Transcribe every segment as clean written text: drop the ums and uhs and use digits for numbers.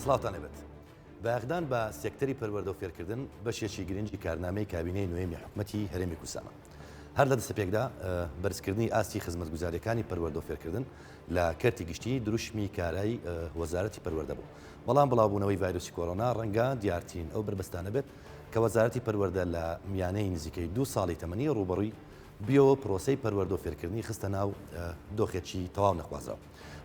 سڵاوتان لێبێت. بایەخدان بە سێکتەری پەروەردە و فێرکردن بەشێکی گرنگی کارنامەی کابینەی نۆیەمی حکومەتی هەرێمی کوردستانە. هەر لە دەسەپێکدا بەرزکردنی ئاستی خزمەتگوزارییەکانی پەروەردە و فێرکردن لە کەرتی گشتی دروشمی کارای وەزارەتی پەروەردە بوو. بەڵام بڵاوبوونەوەی ڤایرۆسی کۆرۆنا ڕەنگە دیارترین ئەو بەربەستانە بێت کە وەزارەتی پەروەردە لە میانەی نزیکەی دوو ساڵی تەمەنی ڕووبەڕووی بیەوە پرۆسەی پەروەردە و فێرکردنی خستە ناو دۆخێکی تەواو نەخوازراو.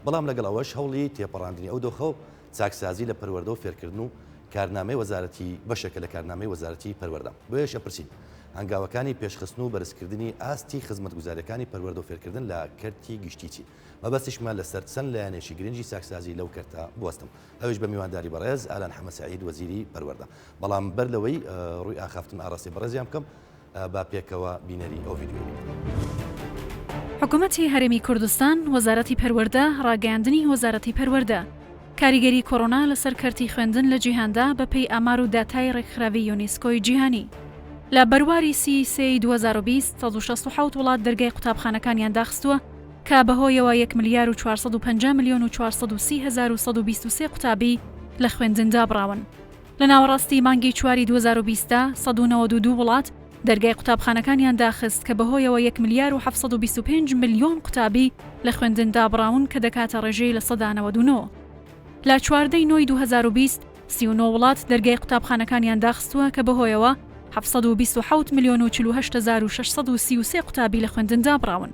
بەڵام لەگەڵ ئەوەش هەوڵی تێپەڕاندنی ئەو دۆخە و چاکسازی لە پەروەردە و فێرکردن و کارنامەی وەزارەتی بەشێکە لە کارنامەی وەزارەتی پەروەردە. بۆیەش ئەپرسین هەنگاوەکانی پێشخستن و بەرزکردنی ئاستی خزمەتگوزارییەکانی پەروەردە و فێرکردن لە کەرتی گشتی چین؟ مەبەستیشمە لەسەر چەند لایەنێکی گرنگی چاکسازی لەو کەرتە بوەستم ئەویش بە میوانداری بەڕێز ئالان حەمە سەعید وەزیری پەروەردە. بەڵام بەر لەوەی ڕووی ئاخافتن ئاڕاستەی بەڕێزیان بکەم با پێکەوە بینەری ئەو ڤیدیۆیە بین. حکومەتی هەرێمی کوردستان، وەزارەتی پەروەردە، ڕاگەیاندنی وەزارەتی پەروەردە. کاریگەری کۆرۆنا لەسەر کەرتی خوێندن لە جیهاندا بەپێی ئامار و داتای ڕێکخراوی یونیسکۆی جیهانی. لە بەرواری سی سێی 2020، 167 وڵات دەرگای قوتابخانەکانیان داخستووە کە بەهۆیەوە یەک ملیار و 450 ملیۆن و 430 هەزار و 123 قوتابی لە خوێندن دابڕاون. لە ناوەڕاستی مانگی چواری 2020 دا 192 وڵات دەرگای قوتابخانەکانیان داخست کە بەهۆیەوە یەک ملیار و 725 ملیۆن قوتابی لە خوێندن دابڕاون کە دەکاتە ڕێژەی 99%. لە 14 ی نۆی 2020 39 وڵات دەرگای قوتابخانەکانیان داخستووە کە بەهۆیەوە 727 ملیۆن و 48 هەزار و 633 قوتابی لە خوێندن دابڕاون.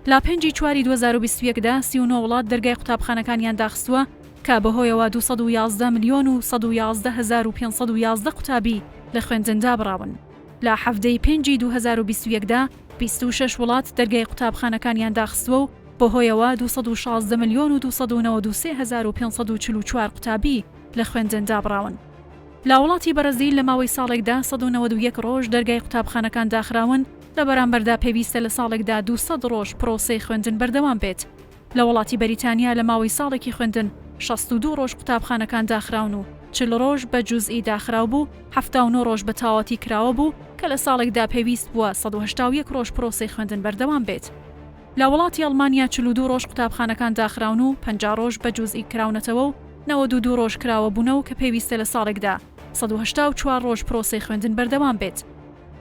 لە پێنج ی چواری 2021 دا 39 وڵات دەرگای قوتابخانەکانیان داخستووە کە بەهۆیەوە 211 ملیۆن و 111 هەزار و 511 قوتابی لە خوێندن دابڕاون. لە حەڤدە ی پێنج ی 2021 دا 26 وڵات دەرگای قوتابخانەکانیان داخستووە و بەهۆیەوە 216 ملیۆن و 293 هەزار و 544 قوتابی لە خوێندن دابڕاون. لە وڵاتی بەرازیل لە ماوەی ساڵێکدا 191 ڕۆژ دەرگای قوتابخانەکان داخراون، لە بەرامبەردا پێویستە لە ساڵێکدا 200 ڕۆژ پرۆسەی خوێندن بەردەوام بێت. لە وڵاتی بەریتانیا لە ماوەی ساڵێکی خوێندن 62 ڕۆژ قوتابخانەکان داخراون و 40 ڕۆژ بە جوزئی داخراو بوو، 79 ڕۆژ بە تەواوەتی کراوە بوو کە لە ساڵێکدا پێویست بووە 181 ڕۆژ پرۆسەی خوێندن بەردەوام بێت. لە وڵاتی ئەڵمانیا 42 ڕۆژ قوتابخانەکان داخراون و 50 ڕۆژ بە جوزئی کراونەتەوە و 92 ڕۆژ کراوە بوونە و کە پێویستە لە ساڵێکدا 184 ڕۆژ پرۆسەی خوێندن بەردەوام بێت.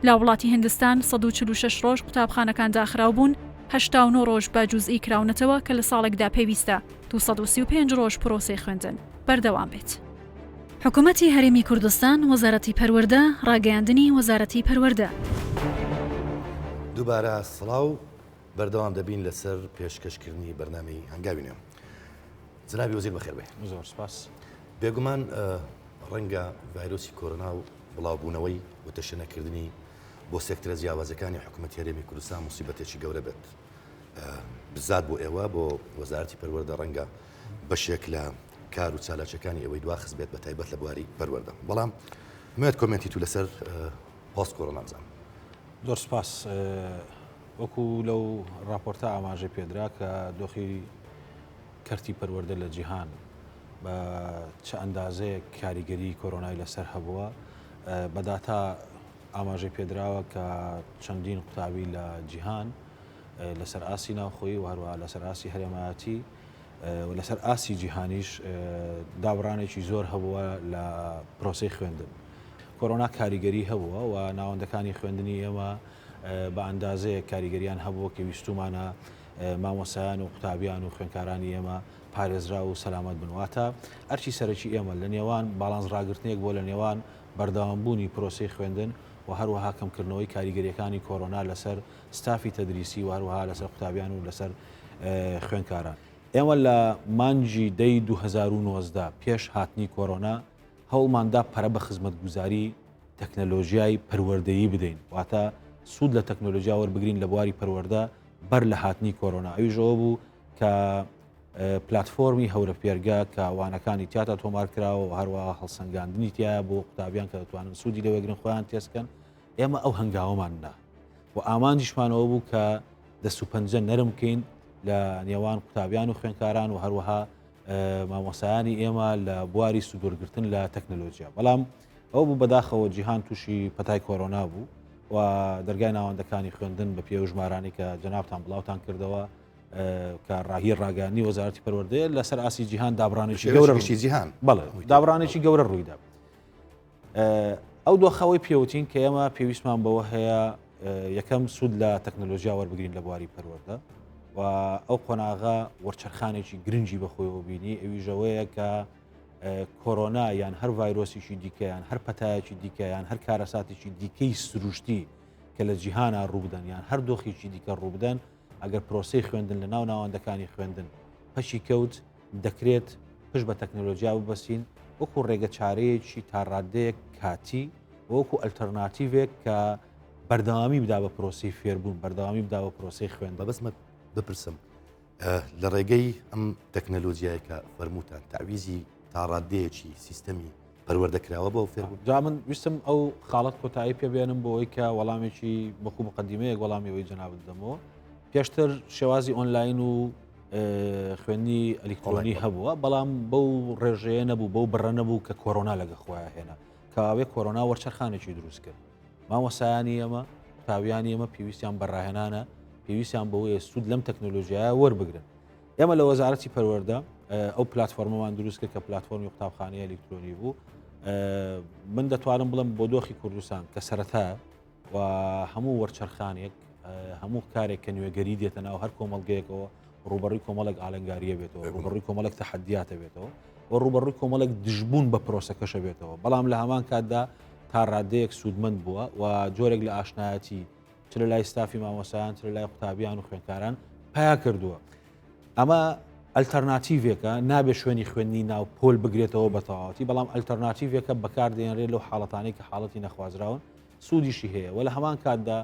لە وڵاتی هیندستان 146 ڕۆژ قوتابخانەکان داخراو بوون، 89 ڕۆژ بە جوزئی کراونەتەوە کە لە ساڵێکدا پێویستە 235 ڕۆژ پرۆسەی خوێندن بەردەوام بێت. حکومەتی هەرێمی کوردستان، وەزارەتی پەروەردە، ڕاگەیاندنی وەزارەتی پەروەردە. دووبارە سڵاو، بەردەوام دەبین لەسەر پێشکەشکردنی بەرنامەی هەنگاوی نوێ. جەنابی وەزیر بەخێر بێی. زۆر سپاس. بێگومان ڕەنگە ڤایرۆسی کۆرۆنا و بڵاوبوونەوەی و تەشەنەکردنی بۆ سێکتەرە جیاوازەکانی حکوومەتی هەرێمی کوردستان موسیبەتێکی گەورە بێت بزات بۆ ئێوە بۆ وەزارەتی پەروەردە ڕەنگە بەشێک لە کار و چالاکیەکانی ئێوەی دواخست بێت بە تایبەت لە بواری پەروەردە بەڵام مێت comment ی تو لەسەر پۆست کۆرۆنا بزانم. زۆر سپاس. وەکو لەو راپۆرتە ئاماژەی پێدرا کە دۆخی کەرتی پەروەردە لە جیهان بە چ ئەندازەیەک کاریگەری کۆرۆنای لەسەر هەبووە بە داتا ئاماژەی پێدراوە کە چەندین قوتابی لە جیهان لەسەر ئاستی ناوخۆیی و هەروەها لەسەر ئاستی هەرێمایەتی و لەسەر ئاستی جیهانیش دابڕانێکی زۆر هەبووە لە پرۆسەی خوێندن. کۆرۆنا کاریگەری هەبووە و ناوەندەکانی خوێندنی ئێمە بە ئەندازەیەک کاریگەریان هەبووە کە ویستومانە مامۆستایان و قوتابیان و خوێندکارانی ئێمە پارێزراو و سەلامەت بن. واتە ئەرکی سەرەکی ئێمە لە نێوان باڵانس ڕاگرتنێک بووە لە نێوان بەردەوامبوونی پرۆسەی خوێندن و هەروەها کەمکردنەوەی کاریگەرییەکانی کۆرۆنا لەسەر ستافی تەدریسی و هەروەها لەسەر قوتابیان و لەسەر خوێندکاران. ئێمە لە مانگی دەی 2019 پێش هاتنی کۆرۆنا هەوڵماندا پەرە بە خزمەتگوزاری تەکنەلۆژیای پەروەردەیی بدەین، واتە سوود لە تەکنەلۆژیا وەربگرین لە بواری پەروەردە بەر لە هاتنی کۆرۆنا، ئەویش ئەوە بوو کە پلاتفۆرمی هەورە فێرگە کە وانەکانی تیاتا تۆمار کراوە و هەروەها هەڵسەنگاندنی تایە بۆ قوتابیان کە دەتوانن سوودی لێوەگرن خۆیان تێستکەن، ئێمە ئەو هەنگاوەمان نا و ئامانجیشمان ئەوە بوو کە دەست و پەنجە نەرم بکەین لە نێوان قوتابیان و خوێندکاران و هەروەها مامۆستایانی ئێمە لە بواری سوودوەرگرتن لە تەکنەلۆژیا بەڵام ئەو بوو بەداخەوە جیهان تووشی پەتای کۆرۆنا بوو و دەرگای ناوەندەکانی خوێندن بە پێ و ژمارانی کە جەنابتان بڵاوتان کردەوە. کە ڕاهی ڕاگەیاندنی وەزارەتی پەروەردەیە لەسەر ئاستی جیهان دابڕانێکی گەورە گشتی جیهان بەڵێ دابڕانێکی گەورە ڕوویدا. ئەو دۆخەوەی پێوتین کە ئێمە پێویستمان بەوە هەیە یەکەم سوود لە تەکنەلۆژیا وەربگرین لە بواری پەروەردە و ئەو قۆناغە وەرچەرخانێکی گرنگی بەخۆیەوە بینی ئەویژەوەیە کە کۆرۆنا یان هەر ڤایرۆسیشی دیکەیان هەر پەتایەکی دیکەیان هەر کارەساتێکی دیکەی سروشتی کە لە جیهانا ڕووبدەن یان هەر دۆخێکی دیکە ڕووبدەن ئەگەر پرۆسەی خوێندن لە ناو ناوەندەکانی خوێندن پەکی کەوت دەکرێت پشت بە تەکنەلۆجیا ببەستین وەکو ڕێگە چارەیەکی تا ڕادەیەک کاتی وەکو ئەلتەرناتیڤێک کە بەردەوامی بدا بە پرۆسی فێربوون بەردەوامی بدا بە پرۆسی خوێن بەبەسمە بپرسم لە ڕێگەی ئەم تەکنەلۆجیای کە فەرمووتان تەعویزی تا ڕاددەیەکی سیستەمی پەروەردە کراوە بۆ فێربوون. جا من ویستم ئەو خاڵەت کۆتایی پێ بێنم بۆ ئەوەی کە وەڵامێکی وەکو مقدمەیەک وەڵامی ئەوەی جەنابت بدەمەوە. پێشتر شێوازی ئۆنلاین و خوێندنی ئەلیکترۆنی هەبووە بەڵام بەو ڕێژەیە نەبوو بەو بڕە نەبوو کە کۆرۆنا لەگە خۆیان هێنا کەواوێ کۆرۆنا وەرچەرخانێکی دروست کرد مامۆسایانی ئێمە قوتابیانی ئێمە پێویستیان بە ڕاهێنانە پێویستیان بەوەیە سوود لەم تەکنۆلۆژیایە وەربگرن ئێمە لە وەزارەتی پەروەردە ئەو پلتفۆرمەمان دروست کرد کە پلتفۆرمی قوتابخانەی ئەلیکترۆنی بوو من دەتوانم بڵم بۆ دۆخی کوردستان کە سەرەتا و هەموو وەرچەرخانێک هەموو کارێک کە نوێگەری دێتە ناو هەر کۆمەڵگەیەکەوە ڕوبەڕووی کۆمەڵێک ئالنگاریە بێتەوە ڕوبەڕووی کۆمەڵێک تەحەدیاتە بێتەوە و ڕوبەڕووی کۆمەڵێک دژبوون بە پرۆسەکەشە بێتەوە بەڵام لە هەمان کاتدا تا ڕادەیەک سوودمەند بووە و جۆرێک لە ئاشنایەتی چ لە لای ستافی مامۆسایان چ لە لای قوتابیان و خوێندکاران پیا کردووە ئەمە ئەلتەرناتیڤێکە نابێ شوێنی خوێندنی ناو پۆل بگرێتەوە بە تەواوەتی بەڵام ئەلتەرناتیڤێکە بەکاردێنرێت لەو حاڵەتانەی کە حاڵەتی نەخوازراون سوودیشی هەیە و لە هەمان کاتدا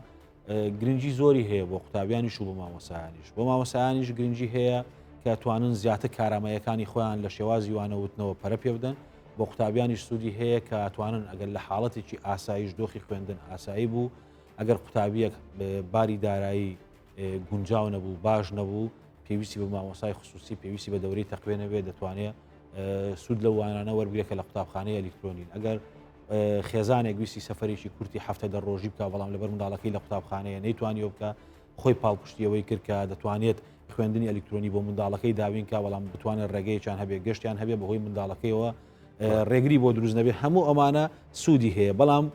گرنگی زۆری هەیە بۆ قوتابیانیش و بۆ مامۆسایانیش بۆ مامۆسایانیش گرنگی هەیە کە توانن زیاتر کارامەیەکانی خۆیان لە شێوازی وانەوتنەوە پەرە پێ بدەن بۆ قوتابیانیش سوودی هەیە کە توانن ئەگەر لە حاڵەتێکی ئاسایش دۆخی خوێندن ئاسایی بوو ئەگەر قوتابیەک باری دارایی گونجاو نەبوو باش نەبوو پێویستی بە مامۆسای خصوصی پێویستی بە دەورەی تەقوێ نەبێت دەتوانێت سوود لە وانانە وەربگرێت کە لە قوتابخانەی ئەلیکترۆنین ئەگەر خێزانێک ویستی سەفەرێکی کورتی هەفتە دە ڕۆژی بکە بەڵام لەبەر منداڵەکەی لە قوتابخانەیە نەیتوانیوە بکە خۆی پاڵپشتیەوەی کرد کە دەتوانێت خوێندنی ئەلیکترۆنی بۆ منداڵەکەی داوین کە بەڵام بتوانێت ڕێگەیەکیان هەبێ گەشتیان هەبێ بەهۆی منداڵەکەیەوە ڕێگری بۆ دروست نەبێ هەموو ئەمانە سوودی هەیە بەڵام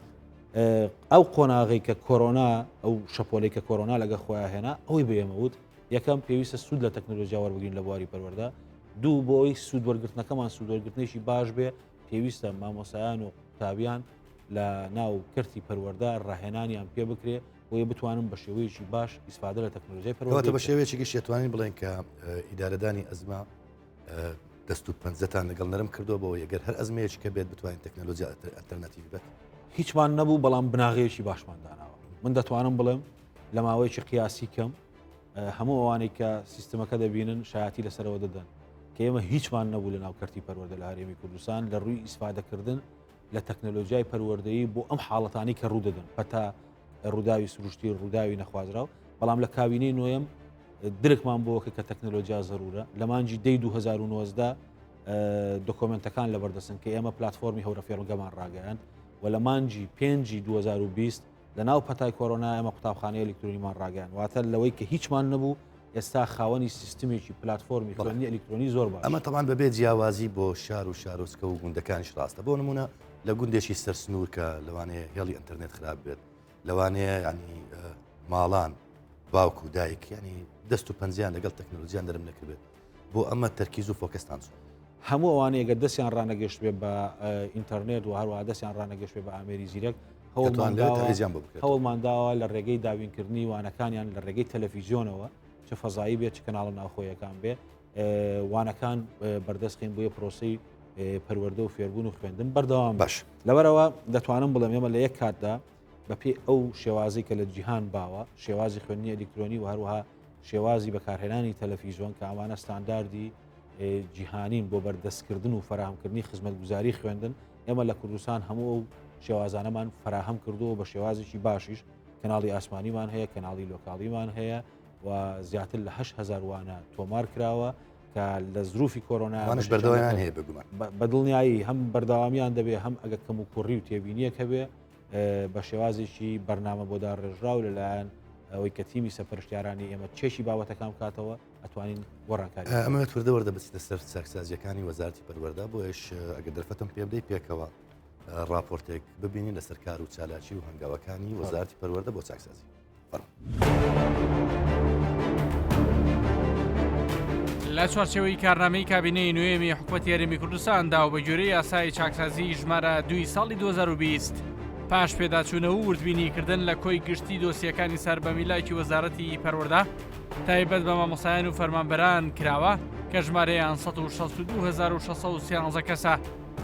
ئەو قۆناغی کە کۆرۆنا ئەو شەپۆلەی کە کۆرۆنا لەگە خۆیان هێنا ئەوەی بە ئێمە وت یەکەم پێویستە سوود لە تەکنەلۆژیا وەربگرین لە بواری پەروەردە دوو بۆ ئەوی سوود وەرگرتنەکەمان سوود وەرگرتنێکی باش بێ پێویستە مامۆسایان و قوتابیان لە ناو کەرتی پەروەردە ڕاهێنانیان پێ بکرێ بۆیە بتوانن بە شێوەیەکی باش ئیسفادە لە تەکنەلۆژیای پەروەردە بە شێوەیەکی گشتی توانین بڵێن کە ئیدارەدانی ئەزمە دەست و پەنجەتان لەگەڵ نەرم کردووە بۆ یەگەر هەر ئەزمەیەکی کە بێت بتوانین تەکنەلۆژیا ئەلتەرناتیڤ بێت هیچمان نەبوو بەڵام بناغەیەکی باشمان داناوە من دەتوانم بڵێم لە ماوەیەکی قیاسی کەم هەموو ئەوانەی کە سیستمەکە دەبینن شایەتی لەسەرەوە دەدەن کە ئێمە هیچمان نەبوو لە ناو کەرتی پەروەردە لە هەرێمی کوردستان لە ڕووی ئیسفادەکردن لە تەکنەلۆژیای پەروەردەیی بۆ ئەم حاڵەتانی کە ڕوو دەدەن پەتا ڕووداوی سروشتی ڕووداوی نەخوازراو بەڵام لە کابینەی نۆیەم درکمان بۆ کە کە تەکنەلۆژیا زەرورە لە مانگی دەی 2019 دۆکۆمنتەکان لەبەردەستن کە ئێمە پلتفۆرمی هەورە فێرگەمان ڕاگەیاند و لە مانگی پێنجی 2020 لە ناو پەتای کۆرۆنا ئێمە قوتابخانەی ئەلیکترۆنیمان ڕاگەیاند واتە لەوەی کە هیچمان نەبوو ئێستا خاوەنی سیستمێکی پلتفۆرمی خوێندنی ئەلیکترۆنی زۆر باش ئەمە تەبان بەبێ جیاوازی بۆ شار و شارۆچکە و گوندەکانیش ڕاستە بۆ نمونە لە گوندێکی سەر سنوور کە لەوانەیە هێڵی ئینتەرنێت خراپ بێت لەوانەیە ینی ماڵان باوک و دایک ینی دەست و پەنجیان لەگەڵ تەکنەلۆژیان نەرم نەکردێت بۆ ئەمە تەرکیز و فۆکەستان چۆن؟ هەموو ئەوانەی گەر دەستیان ڕانەگەشت بێ بە ئینتەرنێت و هەروەها دەستیان ڕانەگەشت بێ بە ئامێری زیرەک هەوڵمان داوە هەوڵمان داوە لە ڕێگەی داوینکردنی وانەکانیان لە ڕێگەی تەلەفیزیۆنەوە چ فەزایی بێت چ کەناڵە ناوخۆیەکان بێ وانەکان بەردەستخین بۆیە پرۆسی پەروەردە و فێربوون و خوێندن بەردەوام باش لەبەرەوە دەتوانم بڵێم ئێمە لە یەک کاتدا بەپێی ئەو شێوازی کە لە جیهان باوە شێوازی خوێندنی ئەلیکترۆنی و هەروەها شێوازی بەکارهێنانی تەلەفیزیۆن کە ئەمانە ستانداردی جیهانین بۆ بەردەستکردن و فەراهەمکردنی خزمەتگوزاری خوێندن ئێمە لە کوردستان هەموو ئەو شێوازانەمان فراهەم کردووە بە شێوازێکی باشیش کەناڵی ئاسمانیمان هەیە کەناڵی لۆکاڵیمان هەیە و زیاتر لە 8هزار وانە تۆمار کراوە کە لە زروفی کۆرۆنا بەردەوامیان هەیە بگومان بە دڵنیایی هەم بەردەوامیان دەبێ هەم ئەگە کەم و کوڕی و تێبینیەک هەبێ بە شێوازێکی بەرنامە بۆ داڕێژراو لەلایەن. ئەوەی کە تیمی سەرپەرشتیارانی ئێمە چێکی بابەتەکان بکاتەوە ئەتوانین گۆڕانکاری ئەمەوێت وردە وردە بچیتە سەر چاکسازیەکانی وەزارەتی پەروەردە بۆیش ئەگەر دەرفەتم پێ بدەی پێکەوە ڕاپۆرتێک ببینین لەسەر کار و چالاکی و هەنگاوەکانی وەزارەتی پەروەردە بۆ چاکسازی. لە چوارچێوەی کارنامەی کابینەی نوێمی حکومەتی هەرێمی کوردستاندا و بە گوێرەی یاسای چاکسازی ژمارە دووی ساڵی 2020 پاش پێداچوونەوە و وردبینیکردن لە کۆی گشتی دۆسیەکانی سەر بە میلاکی وەزارەتی پەروەردە تایبەت بە مامۆستایان و فەرمانبەران کراوە کە ژمارەیان 162613 کەسە.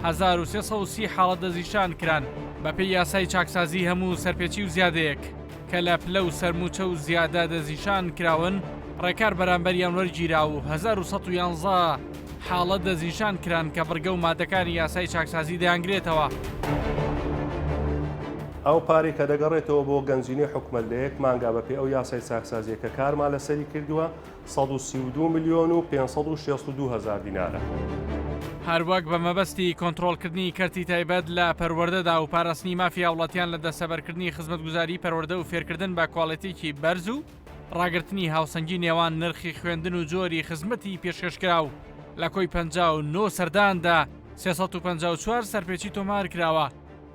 1330 حاڵەت دەستنیشان کران بەپێی یاسای چاکسازی هەموو سەرپێچی و زیادەیەک کە لە پلە و سەرموچە و زیادە دەستنیشان کراون ڕێکار بەرامبەریان وەرگیرا و 1111 حاڵەت دەستنیشان کران کە بڕگە و مادەکانی یاسای چاکسازی دەیانگرێتەوە. ئەو پارەی کە دەگەڕێتەوە بۆ گەنجینەی حکومەت لە یەک مانگا بەپێی ئەو یاسای چاکسازییە کە کارمان لەسەری کردووە 132 ملیۆن و 562 هەزار دینارە. هەروەک بە مەبەستی کۆنترۆڵکردنی کەرتی تایبەت لە پەروەردەدا و پاراستنی مافی هاوڵاتیان لە دەستەبەرکردنی خزمەتگوزاری پەروەردە و فێرکردن بە کواڵێتیی بەرز و ڕاگرتنی هاوسەنگی نێوان نرخی خوێندن و جۆری خزمەتی پێشکەشکراو لە کۆی 59 سەرداندا 354 سەرپێچی تۆمارکراوە.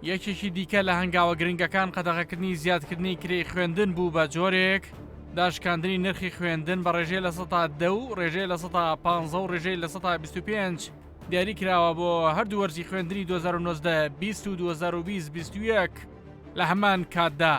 یەکێکی دیکە لە هەنگاوە گرنگەکان قەدەغەکردنی زیادکردنی کرێی خوێندن بوو بە جۆرێک داشکاندنی نرخی خوێندن بە ڕێژەی 10% و ڕێژەی 15% و ڕێژەی 25% دیاری کراوە بۆ هەردوو وەرزی خوێندنی 2019 20 و 2020 21 لە هەمان کاتدا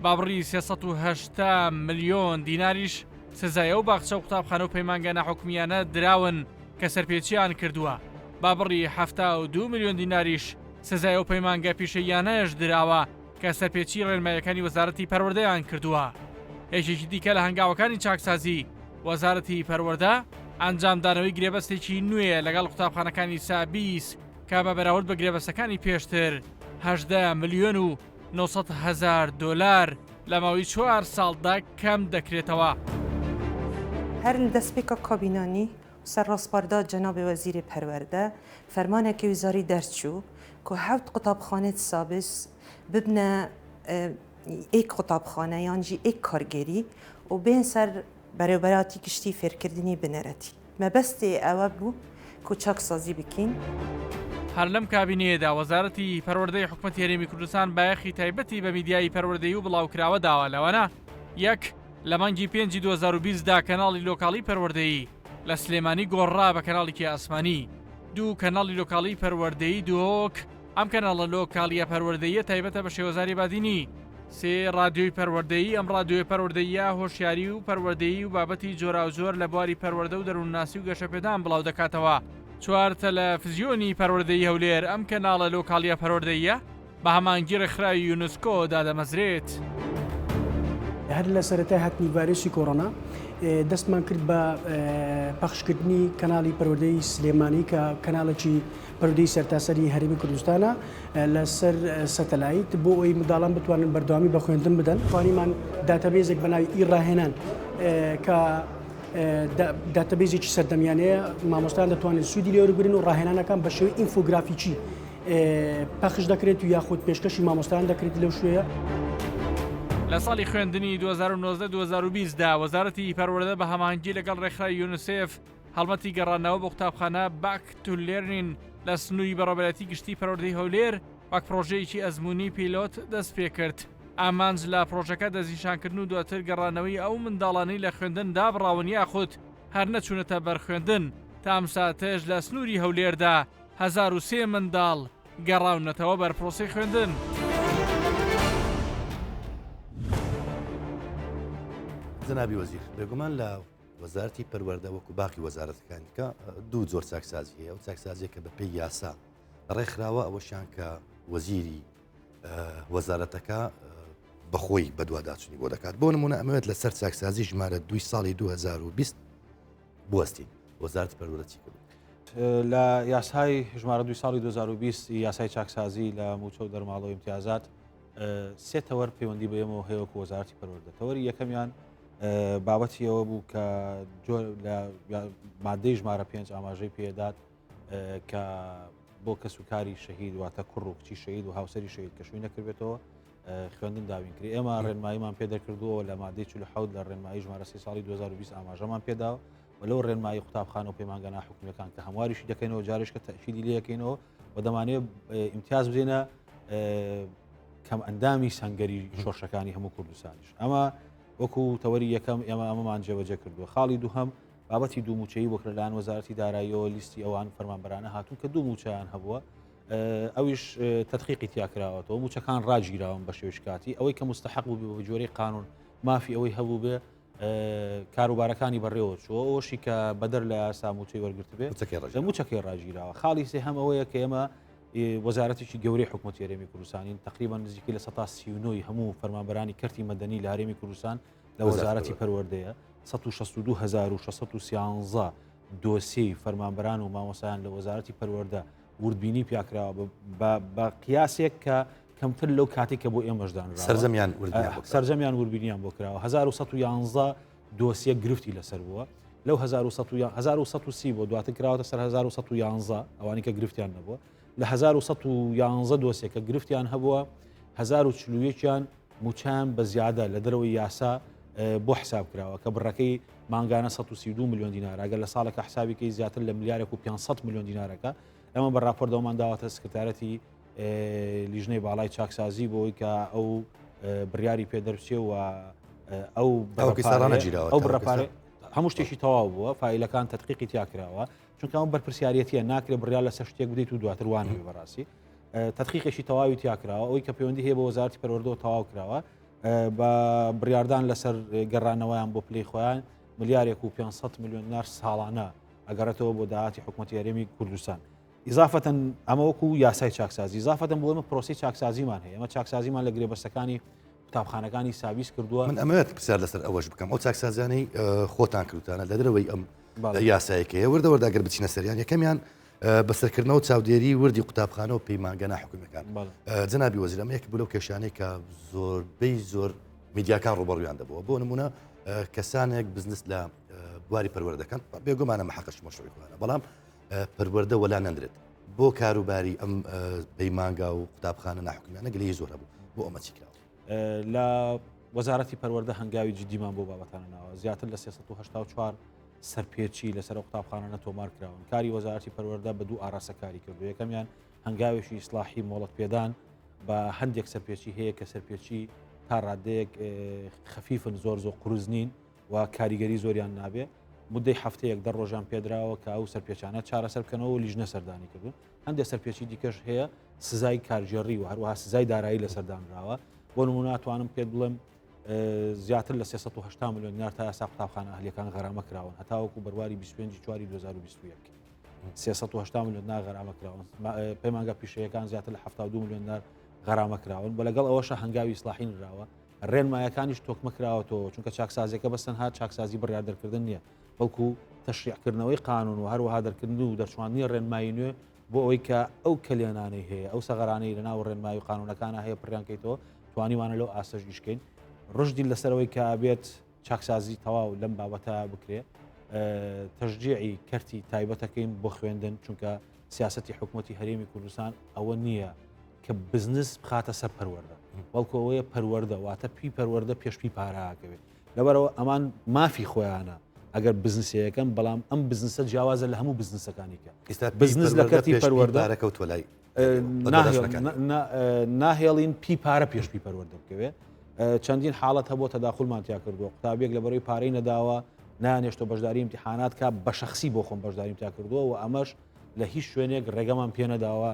با بڕی 380 ملیۆن دیناریش سزای ئەو باخچە و قوتابخانە و پەیمانگە ناحکومیانە دراون کە سەرپێچیان کردووە با بڕی 72 ملیۆن دیناریش سزای ئەو پەیمانگە پیشەییانەش دراوە کە سەرپێچی ڕێنماییەکانی وەزارەتی پەروەردەیان کردووە. یەکێکی دیکە لە هەنگاوەکانی چاکسازی وەزارەتی پەروەردە ئەنجامدانەوەی گرێبەستێکی نوێیە لەگەڵ قوتابخانەکانی سابیس کە بە بەراورد بە گرێبەستەکانی پێشتر 18 ملیۆن و 900 هەزار دۆلار لە ماوەی چوار ساڵدا کەم دەکرێتەوە. هەر لە دەستپێکا کابینانی سەر ڕاسپاردە جەنابی وەزیری پەروەردە فەرمانێکی وزاری دەرچوو کە حەوت قوتابخانەی سابس ببنە ئێک قوتابخانە یانژی ئێک کارگێری و بێن سەر بەرێوبەراتی گشتی فێرکردنی بنەرەتی. مەبەستی ئەوە بوو کو چاکسازی بکەین. هەر لەم کابینەیەدا وەزارەتی پەروەردەی حکومەتی هەرێمی کوردستان بایەخی تایبەتی بە میدیایی پەروەردەیی و بڵاوکراوە داوە لەوانە یەک لە مانگی پێنجی 2020 دا کەناڵی لۆکاڵی پەروەردەیی لە سلێمانی گۆڕرا بە کەناڵێکی ئاسمانی. دوو کەناڵی لۆکاڵی پەروەردەیی دهۆک، ئەم کەناڵە لۆکاڵییە پەروەردەییە تایبەتە بە شێوەزاری بادینی. سێ ڕادیۆی پەروەردەیی، ئەم ڕادیۆیە پەروەردەییە هۆشیاری و پەروەردەیی و بابەتی جۆراوجۆر لە بواری پەروەردە و دەروونناسی و گەشەپێدان بڵاودەکاتەوە. چوار تەلەفزیۆنی پەروەردەیی هەولێر، ئەم کەناڵە لۆکاڵییە پەروەردەییە بە هەماهەنگی ڕێکخراوی یونسکۆ دادەمەزرێت. هەر لە سەرەتای هاتنی ڤایرۆسی کۆرۆنا دەستمان کرد بە پەخشکردنی کەناڵی پەروەردەی سلێمانی کە کەناڵێکی پەروەردەی سەرتاسەری هەرێمی کوردستانە لەسەر سەتەلایت بۆ ئەوەی منداڵان بتوانن بەردەوامی بە خوێندن بدەن توانیمان database ێک بە ناوی ئی ڕاهێنان کە database ێکی سەردەمیانەیە مامۆستایان دەتوانن سوودی لێوەربگرن و ڕاهێنانەکان بە شێوەی ئینفۆگرافیکی پەخش دەکرێت و یاخود پێشکەشی مامۆستایان دەکرێت لەو شوێیە. لە ساڵی خوێندنی 2019 2020 دا وەزارەتی پەروەردە بە هەماهەنگی لەگەڵ ڕێکخراوی یونسێف هەڵمەتی گەڕانەوە بۆ قوتابخانە Back to Learning لە سنووری بەڕێوەبەرایەتی گشتی پەروەردەی هەولێر وەک پڕۆژەیەکی ئەزموونی پیلۆت دەستپێکرد. ئامانج لە پڕۆژەکە دەستنیشانکردن و دواتر گەڕانەوەی ئەو منداڵانەی لە خوێندن دابڕاون یاخود هەر نەچوونەتە بەر خوێندن تا ئەم ساتەش لە سنووری هەولێردا 1003 منداڵ گەڕاونەتەوە بەر پرۆسەی خوێندن. جەنابی وەزیر، بێگومان لە وەزارەتی پەروەردە وەکو باقی وەزارەتەکانی دیکە دوو جۆر چاکسازی هەیە، ئەو چاکسازیە کە بەپێی یاسا ڕێکخراوە، ئەوەشیان کە وەزیری وەزارەتەکە بەخۆی بەدواداچونی بۆ دەکات. بۆ نمونە ئەمەوێت لەسەر چاکسازی ژمارە دووی ساڵی 2020 بوەستین. وەزارەتی پەروەردە چی کردووە؟ لە یاسای ژمارە دووی ساڵی 2020 یاسای چاکسازی لە موچە و دەرماڵە و ئیمتیازات سێ تەوەر پەیوەندی بە ئێمەوە هەیە وەکو وەزارەتی پەروەردە. تەوەری یەکەمیان بابەتی ئەوە بوو کە لە مادەی ژمارە پێنج ئاماژەی پێدات کە بۆ کەس و کاری شەهید واتە کوڕ و کچی شەهید و هاوسەری شەهید کە شووی نەکردبێتەوە. خوێندن دابین کرێ. ئێمە ڕێنماییمان پێ دەرکردووە لە مادەی 47 لە ڕێنمایی ژمارە سێ ساڵی 2020 ئاماژەمان پێداوە و لەو ڕێنمایی قوتابخانە و پەیمانگە ناحکومیەکان کە هەمواریشی دەکەینەوە جارێش کە تەئکیدی لێ دەکەینەوە و دەمانەوێت ئیمتیاز بدەینە کەم ئەندامی سەنگەری شۆڕشەکانی هەموو کوردستانیش. ئەمە وەکو تەوەری یەکەم ئێمە ئەمەمان جێبەجێ کردووە. خاڵی دووهەم بابەتی دوو موچەیی بۆ لەلایەن وەزارەتی داراییەوە لیستی ئەوان فەرمانبەرانە هاتوون کە دوو موچەیان هەبووە ئەویش تدقیقی تیا کراوەتەوە موچەکان ڕاگیراون بە شێوەی کاتی ئەوەی کە مستحق بوو بە جۆرەی قانون مافی ئەوەی هەبوو بێ کاروبارەکانی بەڕێوە چووە ئەوشی کە بەدەر لە یاسا موچەی وەرگرت بێ موچەکەی ڕاگیراوە خاڵی سێ هەم ئەوەیە کە ئێمە وەزارەتێکی گەورەی حکوومەتی هەرێمی کوردستانین تقریبا نزیکی لە 39 هەموو فەرمانبەرانی کەرتی مەدەنی لە هەرێمی کوردستان لە وەزارەتی پەروەردەیە 162613 دۆسیەی فەرمانبەران و مامۆسایان لە وەزارەتی پەروەردە وردبینی پیاکراوە بە قیاسێک کە کەمتر لەو کاتێک کە بۆ ئێمەش دانراوە سەرجەمیان وردبینیان بۆ کراوە. سەرجەمیان وردبینیان بۆ کراوە 1111 دۆسیە گرفتی لەسەر بووە لەو 1130 بۆ دواتر کراوەتە سەر 1111 ئەوانی کە گرفتیان نەبووە لە 1111 دۆسیە کە گرفتیان هەبووە 1041یان موچەیان بە زیادە لە دەرەوەی یاسا بۆ حساب کراوە کە بڕەکەی مانگانە 132 میلیۆن دینار ئەگەر لە ساڵێکە حسابیکەی زیاتر لە ملیارێک و 500 میلیۆن دینارەکە ئەمە بە راپۆرت دەوەمان داوەتە سکرتارەتی لیژنەی باڵای چاکسازی بۆی کە ئەو بڕیاری پێ دەرچێ و ئەو ئەو بڕەپارێ هەموو شتێکی تەواو بووە فیلەکان تدقیقی تیا کراوە چونکە ئەو بەرپرسیارەتە ناکرێت بڕیار لەسەر شتێک بدەیت و دواتر وانەوێ بەڕاستی تدقیقێکی تەواوی تیا کراوە ئەوەی کە پەیوەندی هەیە بە وەزارەتی پەروەردەوە تەواو کراوە بە بڕیاردان لەسەر گەڕانەوەیان بۆ پلەی خۆیان ملیارێک و 500 میلیۆن دینار ساڵانە ئەگەڕێتەوە بۆ داهاتی حکوومەتی هەرێمی کوردستان. ئیزافەتەن ئەمە وەکو یاسای چاکسازی ئیزافەتەن بۆ ئێمە پرۆسی چاکسازیمان هەیە ئەمە چاکسازیمان لە گرێبەستەکانی قوتابخانەکانی ساویس کردووە من ئەمەوێت پرسیار لەسەر ئەوەش بکەم ئەو چاکسازیانەی خۆتان کردوتانە لە دەرەوەی ئەم یاسایەکەیە وردە وردە گەر بچینە سەریان یەکەمیان بەسەرکردنەوە چاودێری وردی قوتابخانە و پەیمانگە ناحکومیەکان جەنابی وەزیر ئەمە یەک بوو لەو کێشانەی کە زۆربەی زۆر میدیاکان ڕوبەڕویان دەبووە بۆ نمونە کەسانێک بزنس لە بواری پەروەردەکەن بێگومانە مەحەقش مەشروعی خۆیانە بەڵام پەروەردە وەلا نەندرێت بۆ کاروباری ئەم پەیمانگا و قوتابخانە ناحکومیانە گلەیی زۆر هەبوو بۆ ئەمە چی کراوە؟ لە وەزارەتی پەروەردە هەنگاوی جدیمان بۆ بابەتانە ناوە زیاتر لە 384 سەرپێچی لەسەر ئەو قوتابخانانە تۆمار کراون کاری وەزارەتی پەروەردە بە دوو ئاراستە کاری کردو یەکەمیان هەنگاوێکی ئیسلاحی مۆڵەت پێدان بە هەندێک سەرپێچی هەیە کە سەرپێچی تا ڕادەیەک خەفیفن زۆر زۆر قورس نین و کاریگەری زۆریان نابێ مدەی هەفتەیەک دە ڕۆژان پێدراوە کە ئەو سەرپێچانە چارەسەر بکەنەوە و لیژنە سەردانی کردوون هەندێک سەرپێچی دیکەش هەیە سزای کارگێڕی و هەروەها سزای دارایی لەسەردانراوە بۆ نمونە توانم پێت بڵێم زیاتر لە 380 میلیۆن دینار تا ئێستا قوتابخانە ئەهلیەکان غەرامە کراون هەتاوەکو بەرواری 25 چواری 2021 380 میلیۆن دینار غەرامە کراون پەیمانگا پیشەیەکان زیاتر لە 72 میلیۆن دینار غەرامە کراون بە لەگەڵ ئەوەشە هەنگاوی ئیسلاحی نراوە ڕێنمایەکانیش تۆکمە کراوەتەوە چونکە چاکسازیەکە بەس تەنها چاکسازی بڕیار دەرکردن نییە بەڵکو تەشریعکردنەوەی قانون و هەروەها دەرکردن و دەرچواندنی ڕێنمایی نوێ بۆ ئەوەی کە ئەو کەلێنانەی هەیە ئەو سەغەرانەی لە ناو ڕێنمایی و قانونەکانە هەیە پڕیان کەیتەوە توانیوانە لەو ئاستەش ئیشکەین ڕژدین لەسەرەوەی کە بێت چاکسازی تەواو لەم بابەتە بکرێ تەشجیعی کەرتی تایبەتەکەین بۆ خوێندن چونکە سیاستی حکوومەتتی هەرێمی کوردستان ئەوە نییە کە بزنس بخاتە سەر پەروەردە بەڵکو ئەوەیە پەروەردە واتە پی پەروەردە پێش پی پاراکەوێت لەبەرەوە ئەمان مافی خۆیانە ئەگەر بزنسەکەم بەڵام ئەم بزنسە جیاوازە لە هەموو بزنسەکانی کە بزنس لە کەرتی پەروەردە کەوتوە لای ناهێڵین پی پارە پێش پی پەروەردە بکەوێت چەندین حاڵەت هەبوو تەداخلمان تیا کردووە قوتابیەک لە بەرەوەی پارەی نەداوە نانێشتۆ بەشداری امتحانات کا بە شخصی بۆ خۆم بەشداریم تیا کردووە و ئەمەش لە هیچ شوێنێک ڕێگەمان پێ نەداوە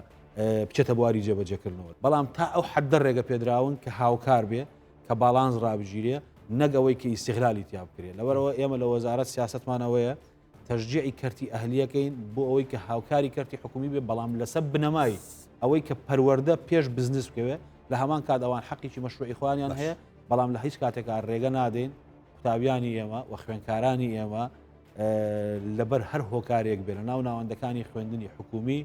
بچێتە بواری جێبەجێکردنەوە بەڵام تا ئەو حەدە ڕێگە پێدراون کە هاوکار بێ کە باڵانس ڕابگیرێ نەک ئەوەی کە ئیسیغلالی تیا بکرێت لەبەرەوە ئێمە لە وەزارەت سیاستمانەوەیە تەشجیعی کەرتی ئەهلیەکەین بۆ ئەوەی کە هاوکاری کەرتی حکومی بێ بەڵام لەسەر بنەمای ئەوەی کە پەروەردە پێش بزنس بکەوێ لە هەمان کات ئەوان حەقێکی مەشروعی خۆیانیان هەیە بەڵام لە هیچ کاتێکا ڕێگە نادەین قوتابیانی ئێمە و خوێنکارانی ئێمە لەبەر هەر هۆکارێک بێ لە ناو ناوەندەکانی خوێندنی حکومی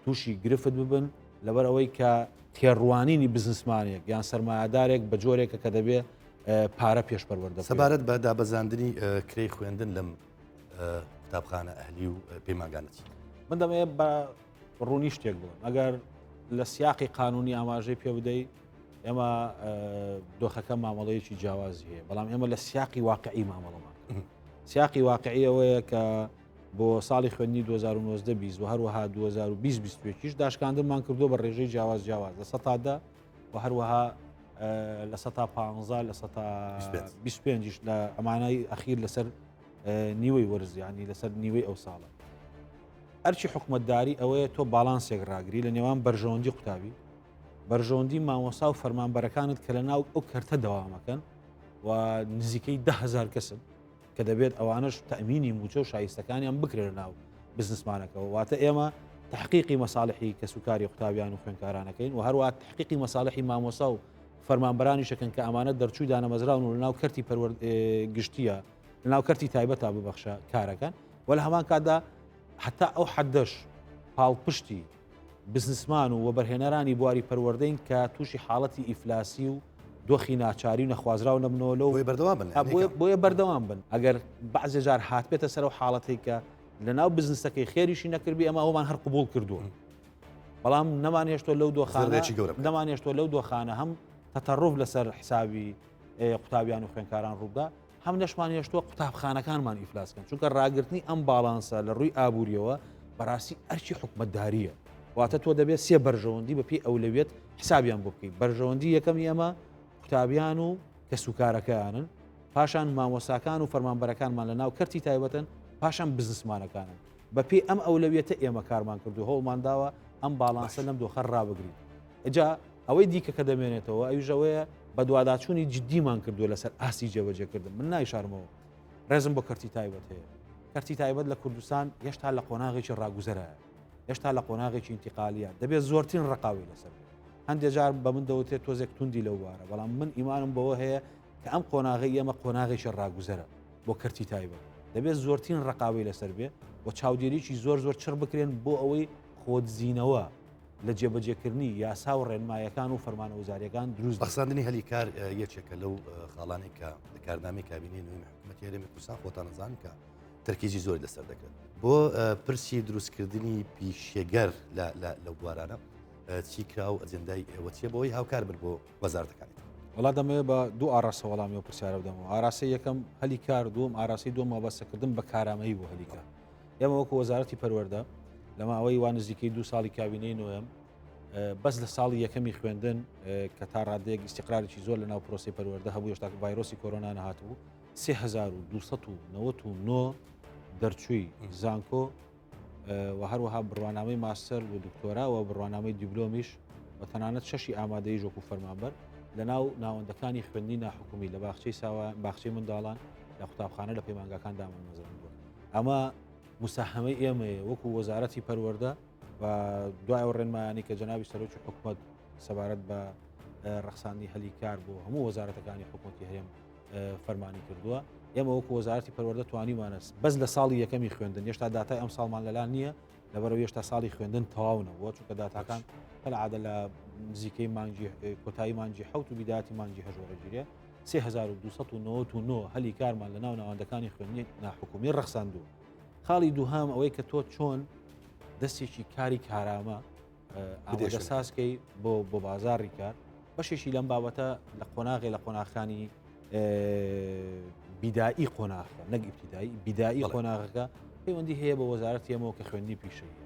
تووشی گرفت ببن لەبەر ئەوەی کە تێڕوانینی بزنسمانێک یان سەرمایەدارێک بە جۆرێکە کە دەبێ پارە پێش پەروەردە سەبارەت بە دابەزاندنی کرێی خوێندن لەم قوتابخانە ئەهلی و پەیمانگانە چی؟ من دەمەوێت بە ڕوونی شتێک بڵێم ئەگەر لە سیاقی قانونی ئاماژەی پێ بدەی. ئێمە دۆخەکە مامەڵەیەکی جیاوازی هەیە بەڵام ئێمە لە سیاقی واقعی مامەڵەمان سیاقی واقعی ئەوەیە کە بۆ ساڵی خوێندنی 2019 20 و هەروەها 2020 21 داشکاندنمان کردو بە ڕێژەی جیاواز جیاواز لە سەتادا و هەروەها لە سەتا 15 لە سەتا 25 لە ئەمانای ئەخیر لەسەر نیوەی وەرزیانی لەسەر نیوەی ئەو ساڵە ئەرچی حکوومەتداری ئەوەیە تۆ باڵانسێک ڕاگری لە نێوان بەرژەوەندی قوتابی بەرژەوەندی مامۆسا و فەرمانبەرەکانت کە لە ناو ئەو کەرتە دەوامەکەن و نزیکەی دههزار کەسن کە دەبێت ئەوانەش تەمینی موچە و شایستەکانیان بکرێن ناو بزنسمانەکەەوە. واتە ئێمە تحقیقی مەساڵحی کەسوکاری قوتابیان و خوێنکارانەکەین و هەروە تحقیقی مەساڵحی مامۆسا و فەرمانبەرانیشەکەن کە ئەمانە دەرچووی دانەمەزراون و لەناو کەرتی پەروەر گشتیە لەناو کەرتی تایبەتا ببەخشە کارەکەن و لە هەمان کاتدا حتا ئەو حەدەش پاڵپشتی بزنسمان و وەبەرهێنەرانی بواری پەروەردەین کە تووشی حاڵەتی ئیفلاسی و دۆخی ناچاری و نەخوازراو نەبنەوە لەو بۆیە بەردەوام بن بۆیە بەردەوام بن ئەگەر بەعزێ جار هاتبێتە سەر ئەو حاڵەتەی کە لەناو بزنسەکەی خێریشی نەکردبی ئەمە ئەومان هەر قبوڵ کردووە بەڵام نەمان هێشتۆ لەو دۆخانە نەمان هێشتۆ لەو دۆخانە هەم تەتەڕوف لەسەر حسابی قوتابیان و خوێنکاران ڕووبدا هەم نەشمان هێشتووە قوتابخانەکانمان ئیفلاس کەن چونکە ڕاگرتنی ئەم باڵانسە لە ڕووی ئابووریەوە بەڕاستی ئەرکی حکومەتداریە واتە تۆ دەبێت سێ بەرژەوەندی بە پێی ئەولەویەت حسابیان بۆ بکەیت بەرژەوەندی یەکەمی ئەمە قوتابیان و کەسوکارەکەیانن پاشان مامۆساکان و فەرمانبەرەکانمان لە ناو کەرتی تایبەتن پاشان بزنسمانەکانن بەپێی ئەم ئەولەویەتە ئێمە کارمان کردو هەوڵمان داوە ئەم باڵانسە لەم دۆخە ڕابگرین ئەجا ئەوەی دیکە کە دەمێنێتەوە ئەویش ئەوەیە بەدواداچوونی جدیمان کردووە لەسەر ئاستی جێبەجێکردن. من نایشارمەوە ڕێزم بۆ کەرتی تایبەت هەیە. کەرتی تایبەت لە کوردستان هێشتا لە قۆناغێکی ڕاگوزەرایە، هێشتا لە قۆناغێکی ئینتیقالیە، دەبێت زۆرترین ڕقاوی لەسەر بێت. هەندێک جار بە من دەوترێت تۆزێک توندی لەو بارە، بەڵام من ئیمانم بەوە هەیە کە ئەم قۆناغەی ئێمە قۆناغێکی ڕاگوزەرە بۆ کەرتی تایبەت، دەبێت زۆرترین ڕقاوی لەسەر بێ و چاودێریی زۆر زۆر چڕ بکرێن بۆ ئەوەی خۆدزینەوە لە جێبەجێکردنی یاسا و ڕێنمایەکان و فەرمانە وزاریەکان دروست. ڕەخساندنی هەلی کار یەکێکە لەو خاڵانەی کە لە کارنامەی کابینەی نوێی حکوومەتی هەرێمی کوردستان خۆتان ئەزانن کە تەرکیزی زۆری لەسەر دەکرێت بۆ پرسی دروستکردنی پیشەگەر لەو بوارانە چی کرا و ئەجندای ئێوە چیە بۆی هاوکار بن بۆ وەزارەتەکانی تر؟ وەڵا دەمەوێت بە دوو ئاراستە وەڵامی ئەو پرسیارە بدەمەوە ئاراستەی یەکەم هەلی کار دووەم ئاراستەی دووەم وابەستەکردن بە کارامەیی بۆ هەلی کار ئێمە وەکو وەزارەتی پەروەردە لە ماوەی وا نزیکەی دوو ساڵی کابینەی نۆیەم بەس لە ساڵی یەکەمی خوێندن کە تا ڕادەیەک ئیسیقرارێکی زۆر لە ناو پرۆسی پەروەردە هەبوو هێشتا ڤایرۆسی کۆرۆنا نەهاتبوو 3299 دەرچووی زانکۆ و هەروەها بڕوانامەی ماستەر و دکتۆرا و بڕوانامەی دیبلۆمیش و تەنانەت شەشی ئامادەی ژۆک و فەرمانبەر لە ناو ناوەندەکانی خوێندنی ناحکومی لە باخچەی ساوا باخچەی منداڵان لە قوتابخانە لە پەیمانگاکان دامەزراندووە ئەمە مساهەمەی ئێمەیە وەکو وەزارەتی پەروەردە و دوای ئەو ڕێنمایانی کە جەنابی سەرۆکی حکومەت سەبارەت بە ڕەخساندنی هەلی کار بۆ هەموو وەزارەتەکانی حکومەتی هەرێم فەرمانی کردووە ئێمە وەکو وەزارەتی پەروەردە توانیمانە بەس لە ساڵی یەکەمی خوێندن هێشتا داتای ئەم ساڵمان لەلا نییە لەبەرەوە هێشتا ساڵی خوێندن تەواو نەبووە چونکە داتاکان کەلعادە لە نزیکەی مانگی کۆتایی مانگی حوت و بیداتی مانگی هەشت وەرەگیرێ 3299 هەلی کارمان لە ناو ناوەندەکانی خوێندنی ناحکومی ڕەخساندووە. خاڵی دووهام ئەوەی کە تۆ چۆن دەستێکی کاری کارامە ئامادە سازکەی بۆ بۆ بازاڕی کار بەشێکی لەم بابەتە لە قۆناغێ لە قۆناخانی بیدایی قۆناخە نەک ئیبتیدایی بیدایی قۆناغەکە پەیوەندی هەیە بە وەزارەتی ئەمەوە کە خوێندنی پیشەیە